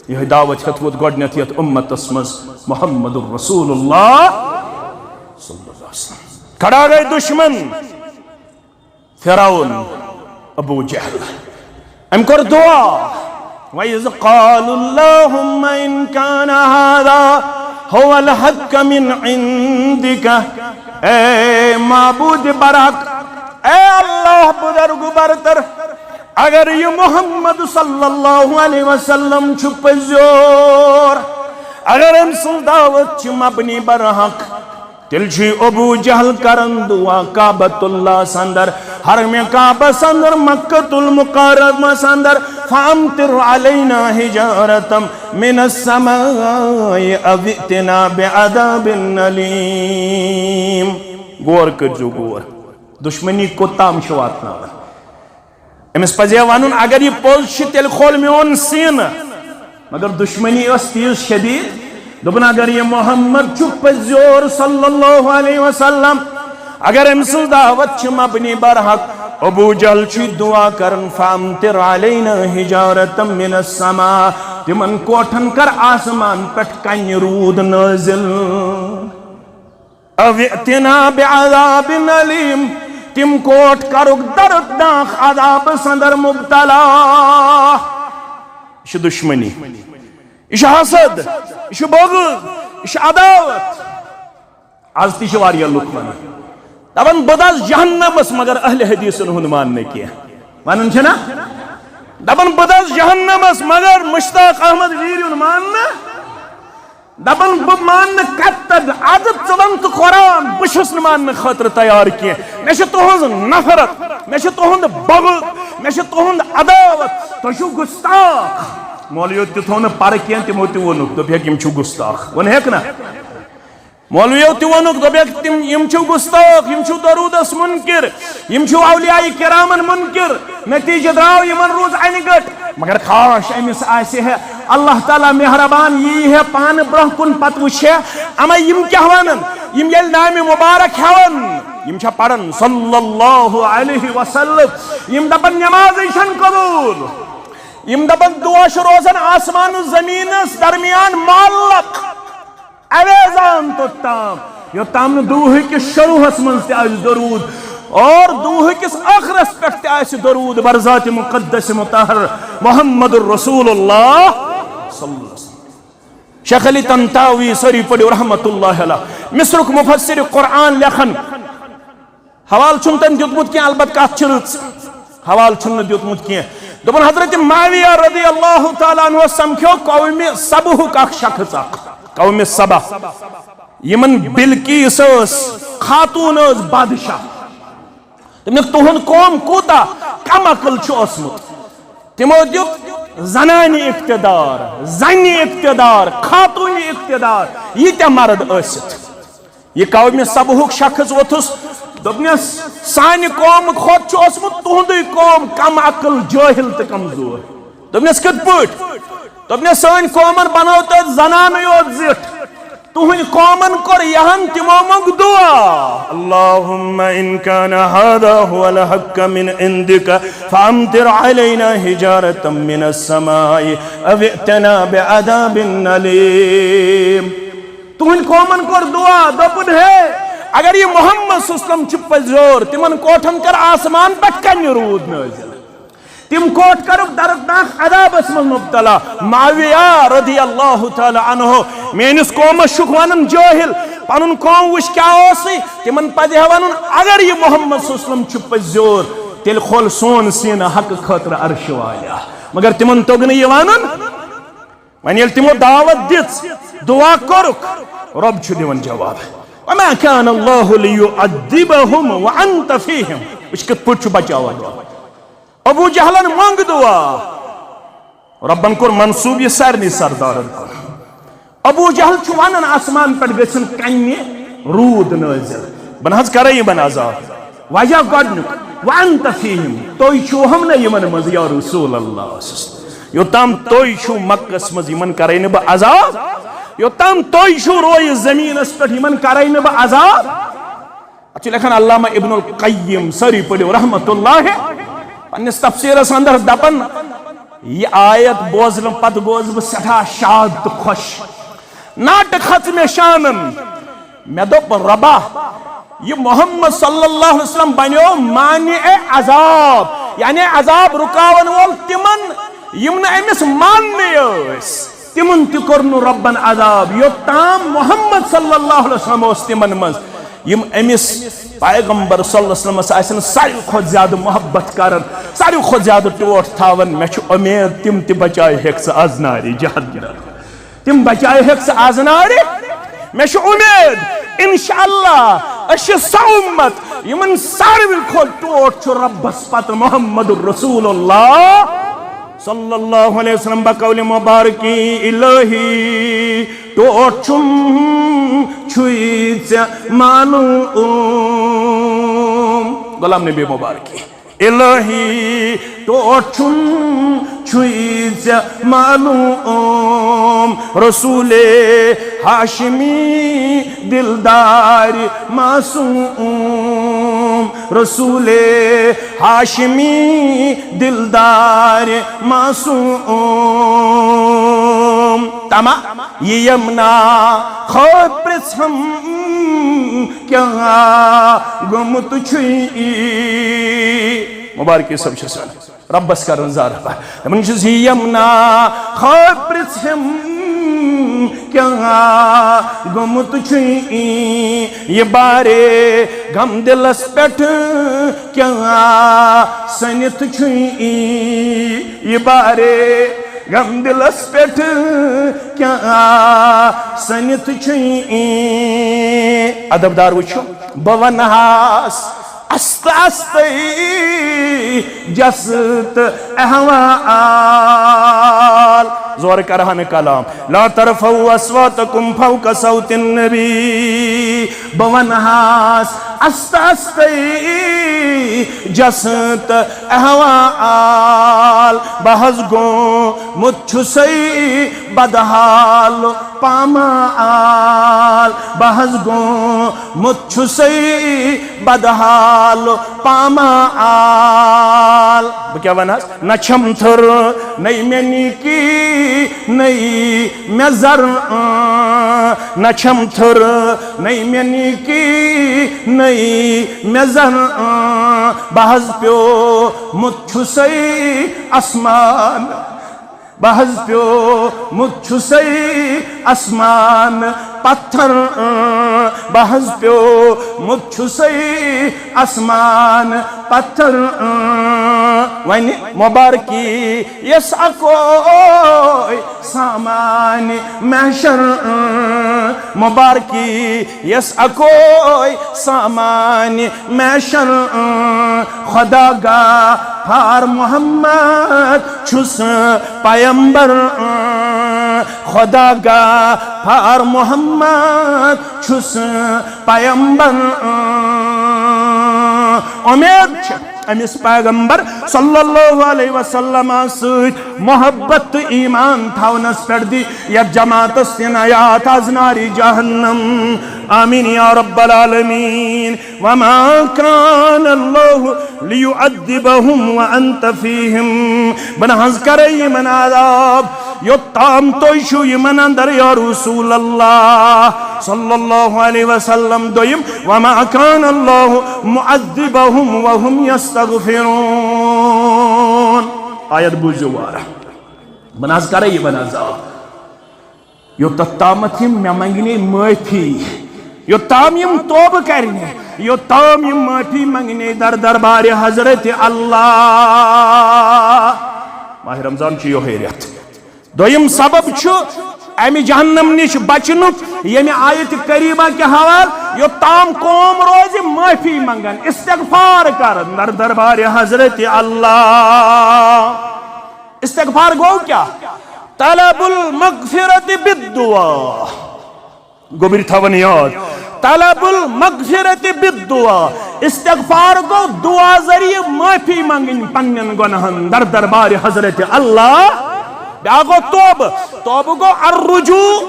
یِہوٚے دعوت ہیٚتھ ووت گۄڈٕنیتھ یَتھ اُمتس منٛز محمد رسول اللہ صلی اللہ علیہ وسلم۔ کھڑا گئے دشمن، فرعون، ابو جہل۔ أمۍ کوٚر دعا، وَإِذْ قَالُوا اللَّهُمَّ إِنْ كَانَ هَذَا هُوَ الْحَقَّ مِنْ عِنْدِكَ۔ اے معبود برحق، اے اللہ بزرگ برتر، اگر یہِ محمد صلی اللہ علیہ وسلم چھُ پٔزیور، اگر أمۍ سٕنٛز دعوت چھِ مبنی بر حق، تیٚلہِ چھُ ابو جہل کران دعا کعبۃ اللہ سندر، حرم کعبہ سندر، مکۃ المکرمہ سندر، فامطر علینا حجارۃ من السماء او ائتنا بعذاب الیم۔ غور کٔرزیو غور، دشمنی کوٚتام چھِ واتناوان۔ أمِس پزِ ہے ونُن، اگر یہِ پوٚز چھِ، تیٚلہِ کھول میون سینہٕ۔ مگر دشمنی ٲس تیٖژ شدید، دوٚپُن، اگر یہِ محمد چھُ پٔزیور صلی اللہ علیہ وسلم، اگر أمۍ سٕنٛز دعوت چھِ مبنی بر حق، ابو جہل چھُ دعا کران، فامطر علینا حجارۃ من السماء، تِمن کوٹھن کر آسمان پٮ۪ٹھ کنہِ روٗد نٲزِل۔ او ائتنا بعذاب الیم، تِم کوٹھ کرُکھ دردناک عذاب سندر مبتلا۔ یہِ چھِ دشمنی، یہِ چھِ حسد، یہِ چھِ بغض، یہِ چھِ عداوت۔ از تہِ چھِ واریاہ لُکھ ونان، دپان، بہٕ دس جہنمس مگر اہل حدیثن ہُنٛد ماننہٕ کینٛہہ۔ ونان چھِنہ؟ دپان، بہٕ دس جہنمس مگر مشتاق احمد ویٖرِ ہُنٛد ماننہٕ۔ دپان، بہٕ ماننہٕ کتھ تہٕ ادٕ ژٕ ون تہٕ قرآن، بہٕ چھُس نہٕ ماننہٕ خٲطرٕ تیار کینٛہہ، مےٚ چھِ تُہنٛز نفرت۔ مےٚ چھُ تُہُنٛد بغض، مےٚ چھُ تُہُنٛد عداوت، تُہۍ چھِو گُستاخ۔ مولویو تہِ تھوٚو نہٕ پَرٕ کینٛہہ، تِمو تہِ ووٚنُکھ، دوٚپہَکھ، یِم چھِ گُستاخ۔ ووٚنہَکھ نہ؟ مولویو تہِ ووٚنُکھ، دوٚپہَکھ، تِم، یِم چھِو گُستاخ، یِم چھِو دروٗدَس مُنکِر، یِم چھِو اولیاء کرامن مُنکِر۔ نتیٖجہٕ درٛاو، یِمن روٗز اَنہِ گٔٹ۔ مگر کاش أمِس آسہِ ہے اللہ تعالیٰ مہربان، یی ہے پانہٕ برٛونٛہہ کُن، پتہٕ وٕچھِ ہے، اما یِم کیٛاہ وَنَن؟ یِم ییٚلہِ نامہِ مُبارک ہٮ۪وَن، یِم چھا پران صلی اللہ علیہ وسلم؟ یِم دپان نمازٕے چھَنہٕ قبوٗل۔ یِم دپان دُعا چھُ روزان آسمان و زمینس درمیان معلق، اویزان توٚت تام، یوٚت تام نہٕ دُعہٕکِس شروعس منٛز تہِ آسہِ درود اور دُعہٕکِس ٲخرس پٮ۪ٹھ تہِ آسہِ درود بر ذات مقدس مطہر محمد رسول اللہ صلی اللہ علیہ وسلم۔ شیخ علی طنطاوی، سٲری پٔرِو رحمت اللہ علیہ، مصرُک مفسر قرآن لیکھان۔ حوالہٕ چھُنہٕ تٔمۍ دیُتمُت کینٛہہ، البتہ کتھ چھِ رٕژ۔ حوالہٕ چھُنہٕ دیُتمُت کینٛہہ۔ دوٚپُن، حضرت معاویہ رضی اللہ تعالیٰ عنہ سمکھیو قومِ سبہُک اکھ شخص اکھ، قومِ سبہ۔ یِمن بلقیس ٲس، خاتون ٲس بادشاہ۔ تٔمۍ دوٚپ، تُہُنٛد قوم کوٗتاہ کم عقل چھُ اوسمُت۔ تِمو دیُت زنانہِ اقتدار، زنہِ اقتدار، خاتوٗنہِ اقتدار، ییٖتیٛاہ مرد ٲسِتھ۔ یہِ قومِ سبہُک شخص ووٚتھُس، دوٚپنس، سانہِ قومہٕ کھۄتہٕ چھُ اوسمُت تُہُنٛدُے قوم کم عقل، جٲہِل تہٕ کمزور۔ دوٚپنس، کِتھ پٲٹھۍ؟ دوٚپنس، سٲنۍ قومن بنٲو تۄہہِ زنانٕے یوت زِٹھ۔ تُہٕنٛدۍ قومن کوٚر یِہن، تِمو مۄنگ دُعا، اللہم ان کان ھذا ھو الحق من عندک فامطر علینا حجارة من السماء او ائتنا بعذاب الیم۔ تُہٕنٛدۍ قومن کوٚر دُعا، دوٚپُن، ہے، اگر یہِ محمد صلی اللہ علیہ وسلم چھُ پٔزیور، تِمن کوٹھن کر آسمان پٮ۪ٹھ کنہِ روٗد نٲزِل۔ تِم کوٹھ کرُکھ دردناک عذابس منٛز مبتلا۔ معاویہ رضی اللہ تعالیٰ عنہ، میٲنِس قومس چھُکھ ونان جٲہِل، پنُن قوم وٕچھ کیٛاہ اوسُے۔ تِمن پزِ ہا ونُن، اگر یہِ محمد صلی اللہ علیہ وسلم چھُ پٔزیور، تیٚلہِ کھول سون سینہٕ حق خٲطرٕ عرشہِ والیا۔ مگر تِمن توٚگ نہٕ یہِ ونُن۔ وۄنۍ ییٚلہِ تِمو دعوت دِژ، دُعا کوٚرُکھ، رۄب چھُ دِوان جواب۔ وما كان الله ليعذبهم وأنت فيهم۔ وٕچھ کِتھ پٲٹھۍ چھُ بچاوان رۄب۔ ابو جہلن مۄنگ دُعا، رۄبن کوٚر منسوٗب یہِ سارنٕے سردارن کُن۔ ابو جہل چھُ ونان، آسمان پٮ۪ٹھ گژھن کنہِ روٗد نٲزِل، بہٕ نہ حظ کرے یِمن عذاب۔ وجہ گۄڈنیُک، وانت فیہم، تُہۍ چھِو ہم نہ یِمن منٛز یا رسول اللہ صلی اللہ علیہ وسلم۔ یوٚتام تُہۍ چھِو مکس منٛز، یِمن کرے نہٕ بہٕ عذاب۔ یوٚتام تُہۍ چھِو رویہِ زٔمیٖنس پٮ۪ٹھ، یِمن کرے نہٕ بہٕ عذاب۔ اتھ چھُ لیکھان علامہ ابن القیم، سٲری پٔرِو رحمت اللہ، پننِس تفسیرس اندر دپان، یہِ آیت بوزنہٕ پتہٕ گوس بہٕ سٮ۪ٹھاہ شاد تہٕ خۄش۔ ناٹہٕ کھژ مےٚ شانن۔ مےٚ دوٚپ، رۄبا، یہِ محمد صلی اللہ علیہ وسلم بنیو مانع عذاب، یعنی عذاب رُکاون وول تِمن، یِم نہٕ أمِس ماننٕے ٲسۍ۔ تِمن تہِ کوٚر نہٕ رۄبن عذاب، یوٚتام محمد صلی اللہ علیہ وسلم اوس تِمن منٛز۔ یِم أمِس پیغمبر صلی اللہ علیہ وسلمس آسن ساروی کھۄتہٕ زیادٕ محبت کران، ساروی کھۄتہٕ زیادٕ ٹوٹھ تھاوان، مےٚ چھُ اُمید تِم تہِ بچاوہکھ ژٕ از نارِ جہنم۔ تِم بچاوہکھ ژٕ از نارِ۔ مےٚ چھِ اُمید، انشاءاللہ، أسۍ چھِ سۄ اُمت، یِمن ساروی کھۄتہٕ ٹوٹھ چھُ رۄبس پتہٕ محمد رسول اللہ صلی اللہ علیہ وسلم۔ بقول مبارکی الہی، ٹوٹھ چھُم چھُے ژےٚ معلوم۔ غلام نبی مبارکی۔ الہی، ٹوٹھ چھُم چھُے ژےٚ معلوم، رسول ہاشمی دلدار معصوم، رسول ہاشمی دلدار معصوم۔ تما یہِ یمنا خٲطرٕ پرٛژھم کیٛاہ گوٚمُت چھُے؟ مبارکی صٲب چھِ سٲنۍ رۄبس کران زارٕ پار۔ دپان چھُس، یہِ یمنا خٲطرٕ پرٛژھم کیٛاہ گوٚمُت چھُے؟ یہِ بارے غم دلس پٮ۪ٹھ کیٛاہ سٔنِتھ چھُے؟ یہِ بارے غم دلس پٮ۪ٹھ کیٛاہ سٔنِتھ چھُے؟ ادب دار وٕچھِو، بہٕ ونہاس است است جست احوال۔ زور کرہن کلام، لا ترفعوا اصواتکم فوق صوت النبی۔ بہٕ ونہاس است است جست احوال۔ بہٕ حظ گوٚمُت چھُسے بدحال پامال۔ بہٕ حظ گوٚمُت چھُسے بدحال پامال۔ بہٕ کیٛاہ ونہس؟ نہ چھم تھٔر نٔے مےٚ نِکی نٔے مےٚ زر، اۭں۔ نہ چھم تھٔر نٔے مےٚ نِکی نٔے مےٚ زر، اۭں۔ بہٕ حظ پیومُت چھُسے آسمان۔ بہٕ حظ پیومُت چھُسے آسمان پتھر، اۭں۔ بہٕ حظ پیومُت چھُسے آسمان پتھر، اۭں۔ وۄنۍ مبارکی یس اکوے سامان محشر، اۭں۔ مبارکی یس اکوے سامان محشر، اۭں۔ خدا غفار محمد چھُس پیمبر، اۭں۔ خدا غفار محمد چھُس پیمبر، اۭں۔ امید چھِ أمِس پیغمبر صلی اللہ علیہ وسلم سۭتۍ محبت تہٕ ایمان تھاونس پٮ۪ٹھ دی یتھ جماعتس تہِ نجات از نارِ جہنم۔ آمین یا رب العالمین۔ وما كان الله ليعذبهم وأنت فيهم۔ بہٕ نہ حظ کرے یِمن عذاب یوٚتام تُہۍ چھِو یِمن اندر یا رسول اللہ صلی اللہ علیہ وسلم۔ دوٚیِم، وما كان الله معذبهم وهم يستغفرون۔ آیت بوٗزِو وارٕ۔ بہٕ نہ حظ کرے یِمن عذاب یوٚتتھ تامتھ یِم مےٚ منگنے معٲفی، یوٚتام یِم توبہٕ کرنہِ، یوٚتام یِم معٲفی منگنے در دربارِ حضرت اللہ۔ ماہِ رمضان چھُ یِہوٚے رٮ۪تھ۔ دوٚیِم سبب چھُ امہِ جہنم نِش بچنُک، ییٚمہِ آیت کریمہ کہِ حوالہٕ، یوٚتام قوم روزِ معٲفی منگان، استغفار کران در دربارِ حضرت اللہ۔ استغفار گوٚو کیٛاہ؟ طلب المغفرت بالدعا۔ گوٚبرۍ تھاوان یاد، طلب المغفرت بالدعا۔ استغفار گوٚو دعا ذریعہ معٲفی منگٕنۍ پننٮ۪ن گۄناہن در دربارِ حضرت اللہ۔ بیٛاکھ گوٚو توبہٕ۔ توبہٕ گوٚو الرجوع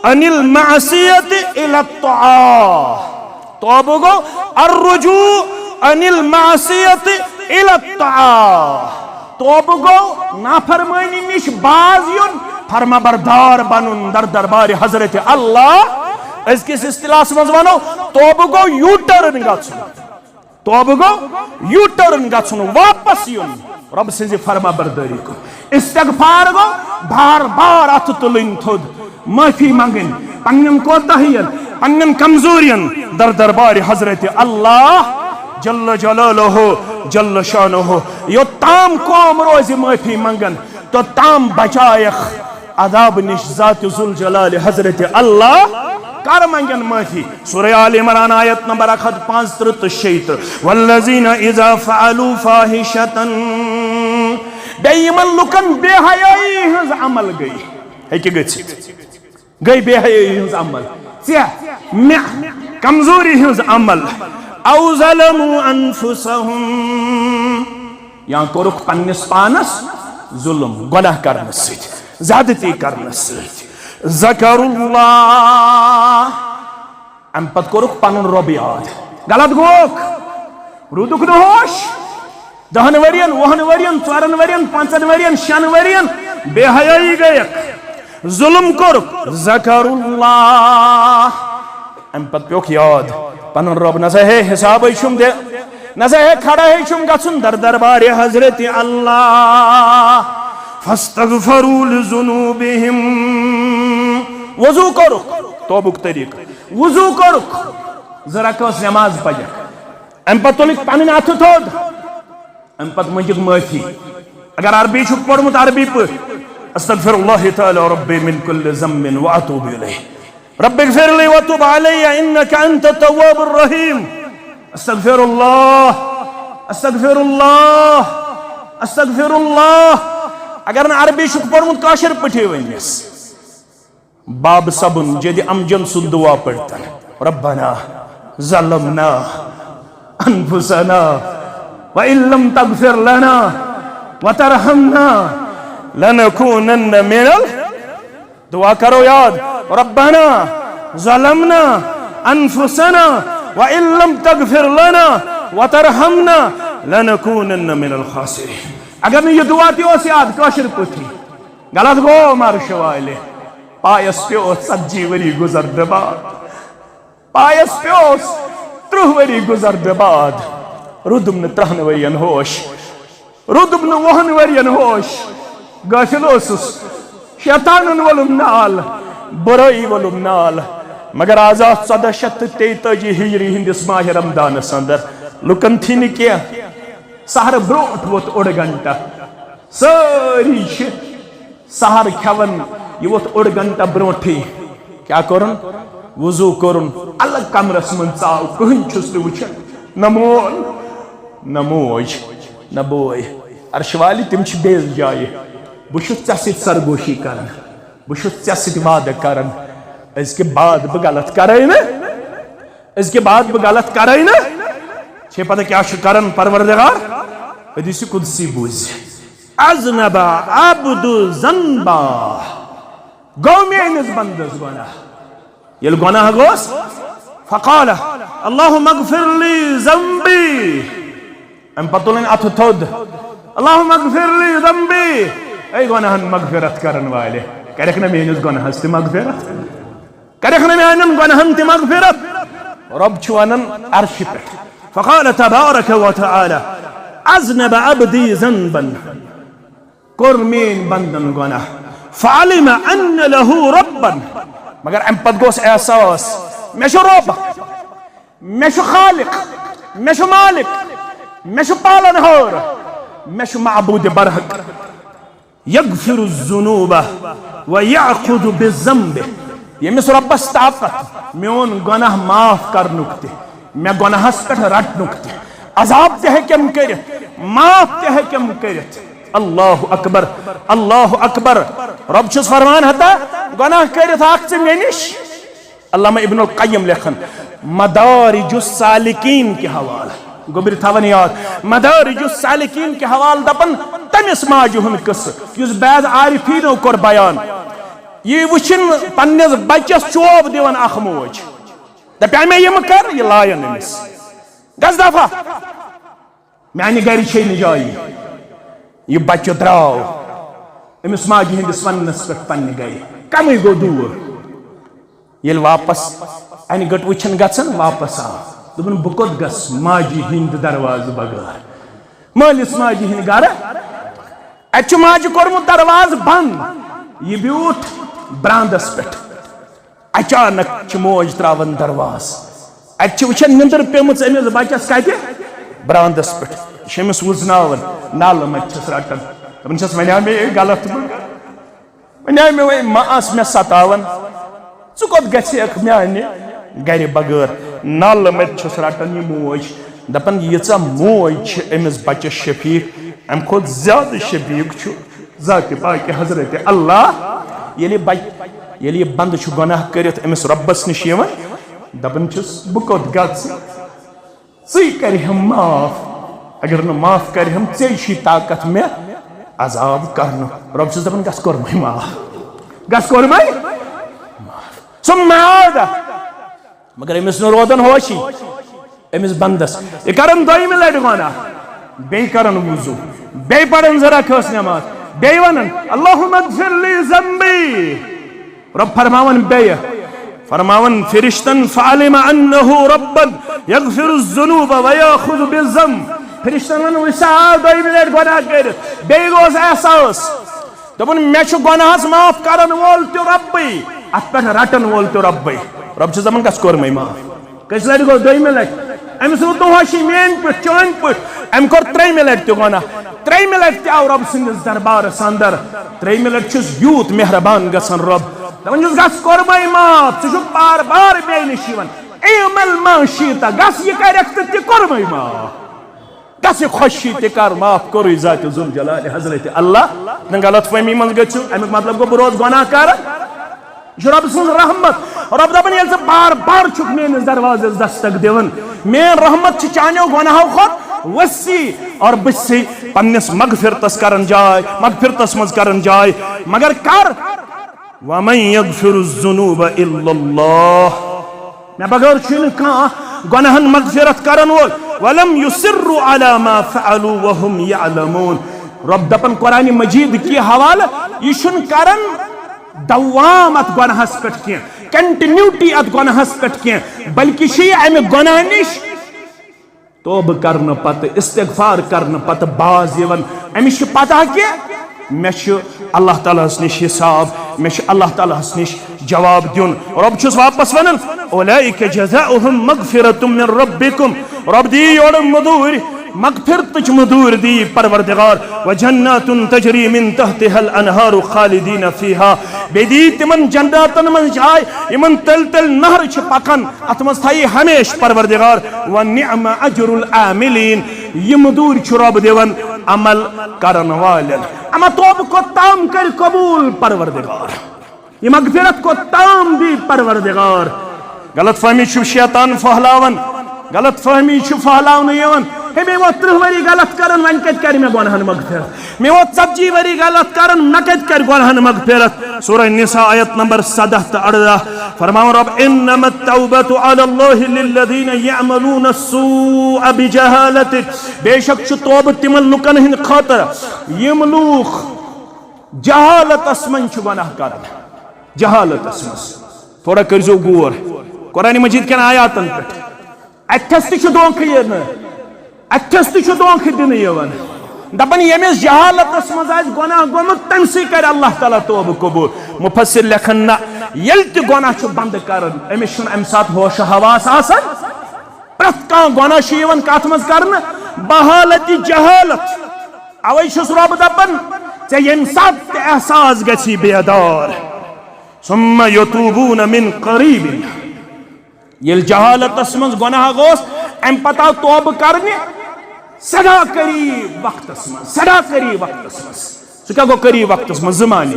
عن المعصیت الی الطاعہ۔ توبہٕ گوٚو الرجوع عن المعصیت الی الطاعہ۔ توبہٕ گوٚو نافرمٲنی نِش باز یُن، فرما بردار بنُن در دربارِ حضرت اللہ۔ أزکِس اصطلاحس منٛز ونو، توبہٕ گوٚو U-turn گژھُن۔ توبہٕ گوٚو U-turn گژھُن، واپس یُن رۄب سٕنٛزِ فرما بردٲری کُن۔ استغفار گوٚو بار بار اتھٕ تُلٕنۍ تھوٚد، معٲفی منگٕنۍ پننٮ۪ن کوتاہین، پننٮ۪ن کمزورین در دربارِ حضرت اللہ جل جلالہ جل شانہ۔ یوٚتام قوم روزِ معٲفی منگان، توٚتام بچایکھ عذاب نِش ذات ذوالجلال حضرت اللہ۔ کر منگن معٲفی؟ سورہ آل عمران آیت نمبر اکھ ہتھ پانٛژترٕہ تہٕ شیٚیہِ ترٕہ۔ والذین اذا فعلوا فاحشة، بیٚیہِ یِمن لُکن بے حیٲیی ہٕنٛز عمل گٔے، ہیٚکہِ گٔژھِتھ، گٔے بے حیٲیی ہٕنٛز عمل، ژےٚ، مےٚ، کمزوری ہٕنٛز عمل، او ظلموا انفسهم، یا کوٚرُکھ پننِس پانس ظلم، گۄناہ کرنہٕ سۭتۍ، زیادتی کرنہٕ سۭتۍ۔ ذکروا اللہ، امہِ پتہٕ کوٚرُکھ پنُن رۄب یاد۔ غلط گوٚوکھ، روٗدُکھ نہٕ ہوش۔ دہن ؤرین، وُہن ؤرین، ژورن ؤرین، پانٛژن ؤرین، شٮ۪ن ؤرین بے حیٲیی گٔیکھ، ظلم کوٚرُکھ۔ ذکروا اللہ، امہِ پتہٕ پیوٚکھ یاد پنُن رۄب، نہ سا ہے حسابے چھُم دِ، نہ سا ہے کھڑا ہے چھُم گژھُن در دربارِ حضرت اللہ۔ فاستغفروا لذنوبهم، وضو کوٚرُکھ، توبُک طریقہٕ، وضو کوٚرُکھ، زٕ رکٲژ نماز پجکھ، امہِ پتہٕ تُلٕکھ پنٕنۍ اتھٕ تھوٚد۔ امہِ پتہٕ مٔنٛگِکھ معٲفی۔ اگر عربی چھُکھ پوٚرمُت، عربی پٲٹھۍ، استغفر اللہ تعالی ربی من کل ذنب و اتوب الیہ۔ رب اغفر لی و تب علی انک انت التواب الرحیم۔ استغفر اللہ، استغفر اللہ، استغفر اللہ۔ اگر نہٕ عربی چھُکھ پوٚرمُت، کٲشِر پٲٹھی ؤنِس۔ باب صبن جدِ امجد سُنٛد دعا پٔرۍتن۔ ربنا ظلمنا انفسنا وان لم تغفر لنا وترحمنا لنکونن من ال-، دعا کرو یاد، ربنا ظلمنا انفسنا وان لم تغفر لنا وترحمنا لنکونن من الخاسرین۔ اگر نہٕ یہِ دعا تہِ اوس یاد کٲشِر پٲٹھۍ، غلط گوٚو عمر شوالہِ۔ پایس پیوٚو ژتجی ؤری گُزرنہٕ بعد۔ پایس پیوٚو ترٕٛہ ؤری گُزرنہٕ بعد۔ روٗدُم نہٕ ترٕٛہن ؤرین ہوش، روٗدُم نہٕ وُہن ؤرین ہوش۔ غٲفِل اوسُس، شیطانن وولُم نال، بُرٲیی وولُم نال۔ مگر آز آو ژۄدہ شیٚتھ تہٕ تیٚتٲجی ہجری ہٕنٛدِس ماہِ رمضانس اندر۔ لُکن تھی نہٕ کینٛہہ، سحرٕ برونٛٹھ ووت اوٚڑ گھنٹہ۔ سٲری چھِ سحر کھٮ۪وان، یہِ ووٚتھ اوٚڑ گھنٹہ برونٛٹھٕے۔ کیٛاہ کوٚرُن؟ وضو کوٚرُن، الگ کمرس منٛز ژاو، کٕہٕنۍ چھُس نہٕ وٕچھان، نہ مول، نہ موج، نہ بوے۔ عرشہٕ والہِ، تِم چھِ بیٚیِس جایہِ۔ بہٕ چھُس ژےٚ سۭتۍ سرگوشی کران، بہٕ چھُس ژےٚ سۭتۍ وعدٕ کران، أزکہِ بعد بہٕ غلط کرے نہٕ، أزکہِ بعد بہٕ غلط کرے نہٕ۔ چھے پتہ کیٛاہ چھُ کران پروردگار؟ حدیث قدسی بوٗزِ۔ اذنب عبد ذنبا، گوٚو میٲنِس بندس گۄناہ۔ ییٚلہِ گۄناہ گوٚوس، فقال، اللهم اغفر لي ذنبي۔ امہِ پتہٕ تُلٕنۍ اتھٕ تھوٚد، اللهم اغفر لي ذنبي۔ اے گۄناہن مغفرت کرن والے، کرکھ نہ میٲنِس گۄناہس تہِ مغفرت؟ کرکھ نہ میانٮ۪ن گۄناہن تہِ مغفرت؟ رۄب چھُ ونان عرشہِ پٮ۪ٹھ، فقال تبارک وتعالى، اذنب عبدي ذنبا، کوٚر میٲنۍ بندن گۄناہ، فعلم ان له ربا، مگر امہِ پتہٕ گوٚوس احساس، مےٚ چھُ رۄب، مےٚ چھُ خالق، مےٚ چھُ مالک، مےٚ چھُ پالن ہور، مےٚ چھُ معبود برحق۔ یغفر الذنوب و یأخذ بالذنب۔ ییٚمِس رۄبس طاقت میون گۄناہ معاف کرنُک تہِ، مےٚ گۄناہس پٮ۪ٹھ رٹنُک تہِ، عذاب تہِ ہیٚکٮ۪م کٔرِتھ، معاف تہِ ہیٚکٮ۪م کٔرِتھ۔ اللہ اکبر، اللہ اکبر۔ رۄب چھُس فرمان ہتا، گۄناہ کٔرِتھ آکھ ژٕ مےٚ نِش۔ علامہ ابن القیم لیکھن مدارج السالکین کہِ حوالہٕ، گوٚبرِ تھاوان یاد، مدارج السالکین کہِ حوالہٕ دپان، تٔمِس ماجہِ ہُنٛد قصہٕ یُس بعض عارفینو کوٚر بیان۔ یہِ وٕچھِن پننِس بچس چوب دِوان اکھ موج، دپیٛا مےٚ یِم کر، یہِ لایَن أمِس۔ گژھ دفعہ۔ میانہِ گرِ چھے نہٕ جایی۔ یہِ بچہٕ درٛاو أمِس ماجہِ ہٕنٛدِس وننس پٮ۪ٹھ پننہِ گرِ، کمٕے گوٚو دوٗر۔ ییٚلہِ واپس انہِ گٔٹ وٕچھن گژھن، واپس آو۔ دوٚپُن، بہٕ کوٚت گژھٕ ماجہِ ہٕنٛدِ دروازٕ بغٲر؟ مٲلِس ماجہِ ہٕنٛدِ گرٕ۔ اتہِ چھُ ماجہِ کوٚرمُت دروازٕ بنٛد۔ یہِ بیوٗٹھ براندس پٮ۪ٹھ۔ اچانک چھِ موج تراوان دروازٕ۔ اتہِ چھِ وٕچھان نِندٕر پیمٕژ أمِس بچس کتہِ؟ براندس پٮ۪ٹھ۔ یہِ چھِ أمِس وُزناوان، نالہٕ متہِ چھِس رٹان۔ دپان چھِس، "وۄنۍ آو مےٚ یہِ غلط منٛگ، وۄنۍ آو مےٚ، وۄنۍ ما آس مےٚ ستاوان؟ ژٕ کوٚت گژھِ ہیکھ میانہِ گرِ بغٲر؟" نالہٕ متہِ چھِس رٹان یہِ موج۔ دپان، ییٖژاہ موج چھِ أمِس بچس شفیق، امہِ کھۄتہٕ زیادٕ شفیق چھُ ذاتِ پاکِ حضرت اللہ۔ ییٚلہِ بچ-، ییٚلہِ یہِ بندٕ چھُ گۄناہ کٔرِتھ أمِس رۄبس نِش یِوان، دپان چھُس، "بہٕ کوٚت گژھٕ؟ ژٕے کرِہم معاف۔ اگر نہٕ معاف کرِہم، ژےٚ چھُے طاقت مےٚ عذاب کرنُک۔" رۄب چھُس دپان، "گژھ کوٚرمَے معاف، گژھ کوٚرمَے معاف۔" ثم عاد۔ مگر أمِس نہٕ روزان ہوشی، أمِس بندس۔ یہِ کرن دوٚیمہِ لٹہِ گۄناہ، بیٚیہِ کرن وضو، بیٚیہِ پرن زٕ رکٲژ نماز، بیٚیہِ ونن، "اللهم اغفر لي ذنبي۔" رۄب فرماون بیٚیہِ، فرماون فرشتن، "فعلم انه ربا يغفر الذنوب ويأخذ بالذنب۔" فرشتن ون، وٕچھ سا، آو دوٚیمہِ لٹہِ گۄناہ کٔرِتھ، بیٚیہِ گوٚوس احساس۔ دوٚپُن، مےٚ چھُ گۄناہس معاف کرن وول تہِ رۄبٕے، اتھ پٮ۪ٹھ رٹن وول تہِ رۄبٕے۔ رۄب چھُس دپان، گژھ کوٚرمَے معاف۔ کٔژِ لٹہِ گوٚو؟ دوٚیمہِ لٹہِ۔ أمِس روٗد نہٕ ہوشی، میٲنۍ پٲٹھۍ، چٲنۍ پٲٹھۍ۔ أمۍ کوٚر ترٛیٚیِمہِ لٹہِ تہِ گۄناہ۔ ترٛیٚیِمہِ لٹہِ تہِ آو رۄب سٕنٛدِس دربارس اندر۔ ترٛیٚیِمہِ لٹہِ چھُس یوٗت مہربان گژھان رۄب۔ دپان چھُس، گژھ کوٚرمَے معاف، ژٕ چھُکھ بار بار مےٚ نِش یِوان۔ اعمل ما شئت، گژھ یہِ کَرٮ۪کھ تہٕ تہِ کوٚرمَے معاف۔ گژھِ خۄشی تہِ کر معاف، کوٚرُے ذاتِ ذوالجلال حضرت اللہ۔ نہ غلط فہمی منٛز گٔژھِو، اَمیُک مطلب گوٚو بہٕ روزٕ گۄناہ کر۔ یہِ چھُ رۄب سٕنٛز رحمت۔ رۄب دَپان، ییٚلہِ ژٕ بار بار چھُکھ میٲنِس دروازس دستک دِوان، میٲنۍ رحمت چھِ چانیو گۄناہو کھۄتہٕ وسیع، اور بہٕ چھُسے پننِس مغفرتس کران جاے، مغفرتس منٛز کران جاے۔ مگر کر، ومن یغفر الذنوب الا اللہ۔ مےٚ بغٲر چھُنہٕ کانٛہہ گۄناہن مغفرت کرن وول۔ ولم یصروا علی ما فعلوا وهم یعلمون۔ رۄب دپان قرآن مجید کہِ حوالہٕ، یہِ چھُنہٕ کران دوام اتھ گۄناہس پٮ۪ٹھ کینٛہہ، کنٹینیوٹی اتھ گۄناہس پٮ۪ٹھ کینٛہہ، بلکہِ چھُ یہِ امہِ گۄناہ نِش توبہٕ کرنہٕ پتہٕ، استغفار کرنہٕ پتہٕ باز یِوان۔ أمِس چھِ پتہ کہِ مےٚ چھُ اللہ تعالیٰ ہَس نِش حساب، مےٚ چھُ اللہ تعالیٰ ہَس نِش جواب دیُن۔ رۄب چھُس واپس وَنان، "اولئک جزاؤہم مغفرۃ من ربکم"۔ رۄب دی یورٕ مٔدوٗرۍ، مغفرتٕچ مٔدوٗرۍ دی پروردگار۔ "وجنات تجری من تحتہا الانہار خالدین فیہا"۔ بیٚیہِ دی تِمن جناتن منٛز جاے، یِمن تٔلۍ تٔلۍ نہرٕ چھِ پکان۔ اتھ منٛز تھایہِ ہمیشہِ پروردگار۔ "ونعم اجر العاملین"، یہِ مٔدوٗرۍ چھُ رۄب دِوان عمل کرن والٮ۪ن۔ اما توبہٕ کوٚت تام کرِ قبوٗل پروردگار؟ یہِ مغفرت کوٚت تام دی پروردگار؟ غلط فہمی چھُ شیطان پھٔہلاوان، غلط فہمی چھُ پھٔہلاونہٕ یِوان۔ ہے، مےٚ ووت ترٕٛہ ؤری غلط کران، وۄنۍ کتہِ کرِ مےٚ گۄناہن مغفرت؟ مےٚ ووت ژتجی ؤری غلط کران، مےٚ کتہِ کرِ گۄناہن مغفرت؟ سورہ نساء آیت نمبر سدہ تہٕ اردہ فرماوان رۄب، "انما التوبۃ علی اللہ للذین یعملون السوء بجہالۃ"۔ بے شک چھُ توبہٕ تِمن لُکن ہٕنٛدِ خٲطرٕ، یِم لوٗکھ جہالتس منٛز چھِ گۄناہ کران۔ جہالتس منٛز۔ تھوڑا کٔرزیو غور قرآن مجید کٮ۪ن آیاتن پٮ۪ٹھ۔ اتھس تہِ چھُ دھوکہٕ یِوان، اتھس تہِ چھُ دھوکہٕ دِنہٕ یِوان۔ دپان، ییٚمِس جہالتس منٛز آسہِ گۄناہ گوٚمُت، تٔمۍ سٕے کرِ اللہ تعالیٰ توبہٕ قبول۔ مفسر لیکھان، نہ، ییٚلہِ تہِ گۄناہ چھُ بندٕ کران، أمِس چھُنہٕ امہِ ساتہٕ ہوش و حواس آسان۔ پرٛٮ۪تھ کانٛہہ گۄناہ چھُ یِوان کتھ منٛز کرنہٕ؟ بحالت جہالت۔ اوے چھُس رۄب دپان، ژےٚ ییٚمہِ ساتہٕ تہِ احساس گژھی بیدار، ثم یتوبون من قریب۔ ییٚلہِ جہالتس منٛز گۄناہ گوٚوس، امہِ پتہٕ آو توبہٕ کرنہِ، سدا قریب وقتس منٛز، سدا قریب وقتس منٛز۔ سُہ کیٛاہ گوٚو قریب وقتس منٛز؟ زٕ معنی۔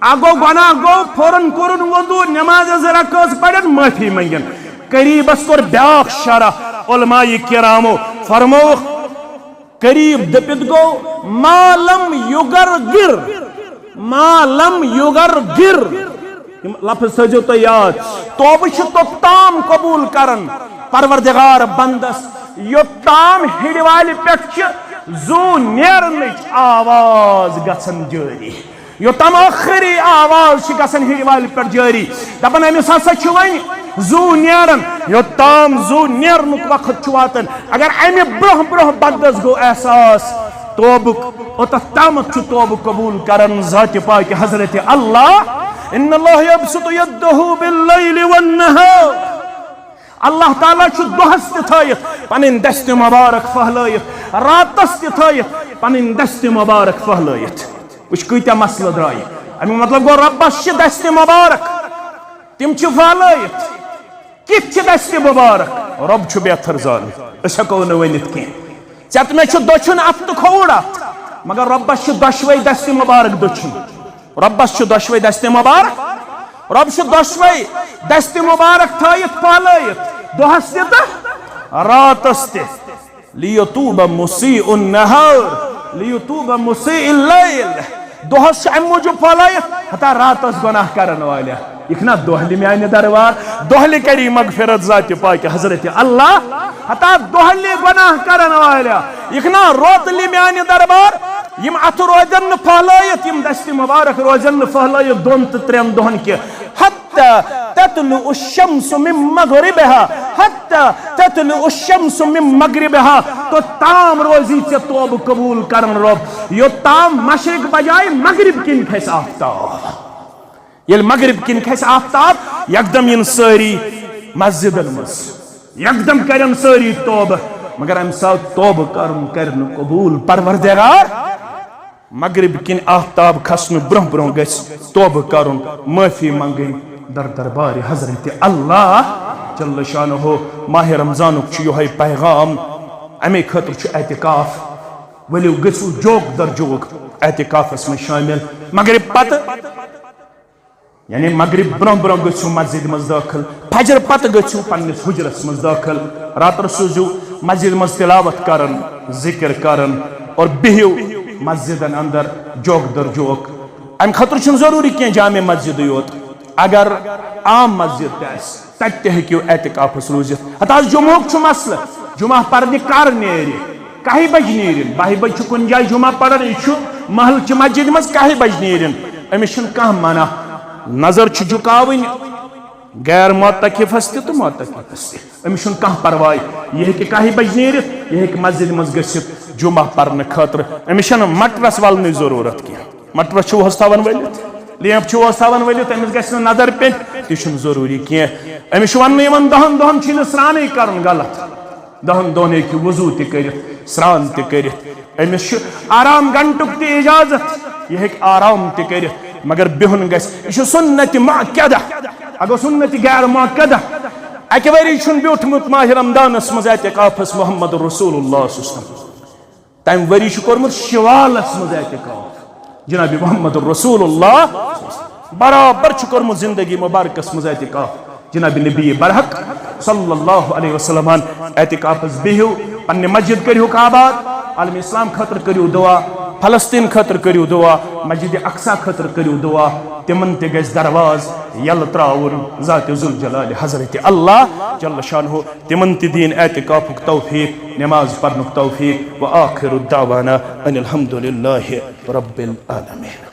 اکھ گوٚو گۄناہ گوٚو، فوراً کوٚرُن وضو، نمازِ زٕ رکٲژ پرن، معٲفی منٛگن۔ قریبس کوٚر بیٛاکھ شرح علماء کرامو، فرمووُکھ، قریب دٔپِتھ گوٚو ما لم یغرغر، ما لم یغرغر۔ یِم لفظ تھٲیزیو تُہۍ یاد۔ توبہٕ چھُ توٚتام قبوٗل کران پروردگار بندس، یوٚتام ہِڑِ والہِ پٮ۪ٹھ چھِ زُو نیرنٕچ آواز گژھان جٲری۔ یوٚتام ٲخری آواز چھِ گژھان ہِڑِ والہِ پٮ۪ٹھ جٲری، دپان، أمِس ہسا چھُ وۄنۍ زُو نیران۔ یوٚتام زُو نیرنُک وقت چھُ واتان، اگر امہِ برونٛہہ برونٛہہ بندس گوٚو احساس توبُک، اوٚتتھ تامتھ چھُ توبہٕ قبوٗل کران ذاتِ پاکہِ حضرت اللہ۔ ان اللہ یبسط یدہ باللیل والنہار۔ اللہ تعالیٰ چھُ دۄہس تہِ تھٲیِتھ پنٕنۍ دستِ مبارک پھٔہلٲیِتھ، راتس تہِ تھٲیِتھ پنٕنۍ دستِ مبارک پھٔہلٲیِتھ۔ وٕچھ، کۭتیاہ مسلہٕ درٛایہِ۔ اَمیُک مطلب گوٚو، رۄبس چھِ دستِ مبارک، تِم چھِ پھٔہلٲیِتھ۔ کِتھ چھِ دستِ مبارک؟ رۄب چھُ بہتر زانان، أسۍ ہٮ۪کو نہٕ ؤنِتھ کینٛہہ۔ ژےٚ تہٕ مےٚ چھُ دٔچھُن اَتھٕ تہٕ کھووُر اَتھٕ، مگر رۄبس چھِ دۄشوے دستِ مبارک دٔچھُن۔ رۄبس چھُ دۄشوے دستِ مبارک، رۄب چھُ دۄشوے دستِ مبارک تھٲیِتھ پھٔہلٲیِتھ، دۄہس تہِ تہٕ راتس تہِ۔ لیتوب مسیء النہار، لیتوب مسیء اللیل۔ دۄہس چھُ امہِ موٗجوٗب پھٔہلٲیِتھ، ہتا راتس گۄناہ کرن والیا، یِکھ نا دۄہلہِ میانہِ دربار، دۄہلہِ کری مغفرت ذاتِ پاکہِ حضرت اللہ۔ ہتا دۄہلہِ گۄناہ کرن والیا، یِکھ نا روتلہِ میانہِ دربار۔ یِم اتھٕ روزن نہٕ پھٔہلٲیِتھ، یِم دستِ مبارک روزن نہٕ پھٔہلٲیِتھ دۄن تہٕ ترٛٮ۪ن دۄہن کینٛہہ۔ حتی تطلع الشمس من مغربها، حتی تطلع الشمس من مغربها۔ توٚتام روزی ژےٚ توبہٕ قبوٗل کرن رۄب، یوٚتام مشرق بجایہِ مغرب کِنۍ کھسہِ آفتاب۔ ییٚلہِ مغرب کِنۍ کھسہِ آفتاب، یکدم یِن سٲری مسجدن منٛز، یکدم کرن سٲری توبہٕ۔ مگر امہِ ساتہٕ توبہٕ کرُن کرِ نہٕ قبوٗل پروردگار۔ مغرب کِنۍ آفتاب کھسنہٕ برونٛہہ برونٛہہ گژھِ توبہٕ کرُن، معٲفی منٛگٕنۍ در دربارِ حضرت اللہ۔ جل شانہ، ماہ رمضانُک چھُ یِہوٚے پیغام، اَمے خٲطرٕ چھُ اعتکاف۔ ؤلِو گٔژھِو جوک در جوک اعتکافس منٛز شٲمِل۔ مغرب پتہٕ، یعنی مغرب برونٛہہ برونٛہہ گٔژھِو مسجد منٛز دٲخل، فجر پتہٕ گٔژھِو پننِس حجرس منٛز دٲخل، راتس روٗزِو مسجد منٛز تلاوت کران، ذکر کران، اور بِہِو مسجدن اندر جوک در جوک۔ امہِ خٲطرٕ چھُنہٕ ضروٗری کینٛہہ جامع مسجدٕے یوت، اگر عام مسجد تہِ آسہِ، تتہِ تہِ ہیٚکِو اعتکافس روٗزِتھ۔ ہتہٕ حظ جمعہُک چھُ مسلہٕ، جمعہ پرنہِ کر نیرِ؟ کاہہِ بجہِ نیرِن، باہہِ بجہِ چھُ کُنہِ جایہِ جمعہ پران، یہِ چھُ محلہٕ چہِ مسجدِ منٛز، کاہہِ بجہِ نیرِن؟ أمِس چھُنہٕ کانٛہہ منع۔ نظر چھِ جُکاوٕنۍ غیر معتکفس تہِ تہٕ معتکفس تہِ، أمِس چھُنہٕ کانٛہہ پرواے۔ یہِ ہیٚکہِ کاہہِ بجہِ نیرِتھ، یہِ ہیٚکہِ مسجدِ منٛز گٔژھِتھ جمعہ پرنہٕ خٲطرٕ۔ أمِس چھَنہٕ مٹرس ولنٕچ ضروٗرت کینٛہہ۔ مٹرس چھُوہس تھاوان ؤلِتھ، لیمپ چھُوہس تھاوان ؤلِتھ، أمِس گژھِ نہٕ نظر پیٚنۍ، تہِ چھُنہٕ ضروٗری کینٛہہ۔ أمِس چھُ وننہٕ یِوان، دَہن دۄہن چھُے نہٕ سرٛانٕے کرُن غلط۔ دَہن دۄہن ہیٚکہِ وضوٗ تہِ کٔرِتھ، سرٛان تہِ کٔرِتھ۔ أمِس چھُ آرام گھنٹُک تہِ اجازت، یہِ ہیٚکہِ آرام تہِ کٔرِتھ، مگر بِہُن گژھِ۔ یہِ چھُ سُنت مؤکدہ، اگر سُنت غیر مؤکدہ۔ اَکہِ ؤری چھُنہٕ بیوٗٹھمُت ماہِ رمضانس منٛز اعتکافس محمد رسول اللہ صلی اللہ علیہ وسلم۔ تمہِ ؤری چھُ کوٚرمُت شوالس منٛز اعتکاف۔ جناب محمد رسول اللہ برابر چھُ کوٚرمُت زندگی مبارکس منٛز اعتکاف۔ جناب نبی برحق صلی اللہ علیہ وسلمن اعتکافس بِہِو، پننہِ مسجد کٔرِہُکھ آباد، عالم اسلام خٲطرٕ کٔرِو دعا، فلسطین خٲطرٕ کٔرِو دعا، مسجد اقصی خٲطرٕ کٔرِو دعا۔ تِمن تہِ گژھِ دروازٕ یلہٕ تراوُن ذات ذوالجلال حضرت اللہ جل شانہ۔ تِمن تہِ دِیِن اعتکافُک توفیق، نماز پرنُک توفیق۔ وآخر دعوانا ان الحمد للہ رب العالمین۔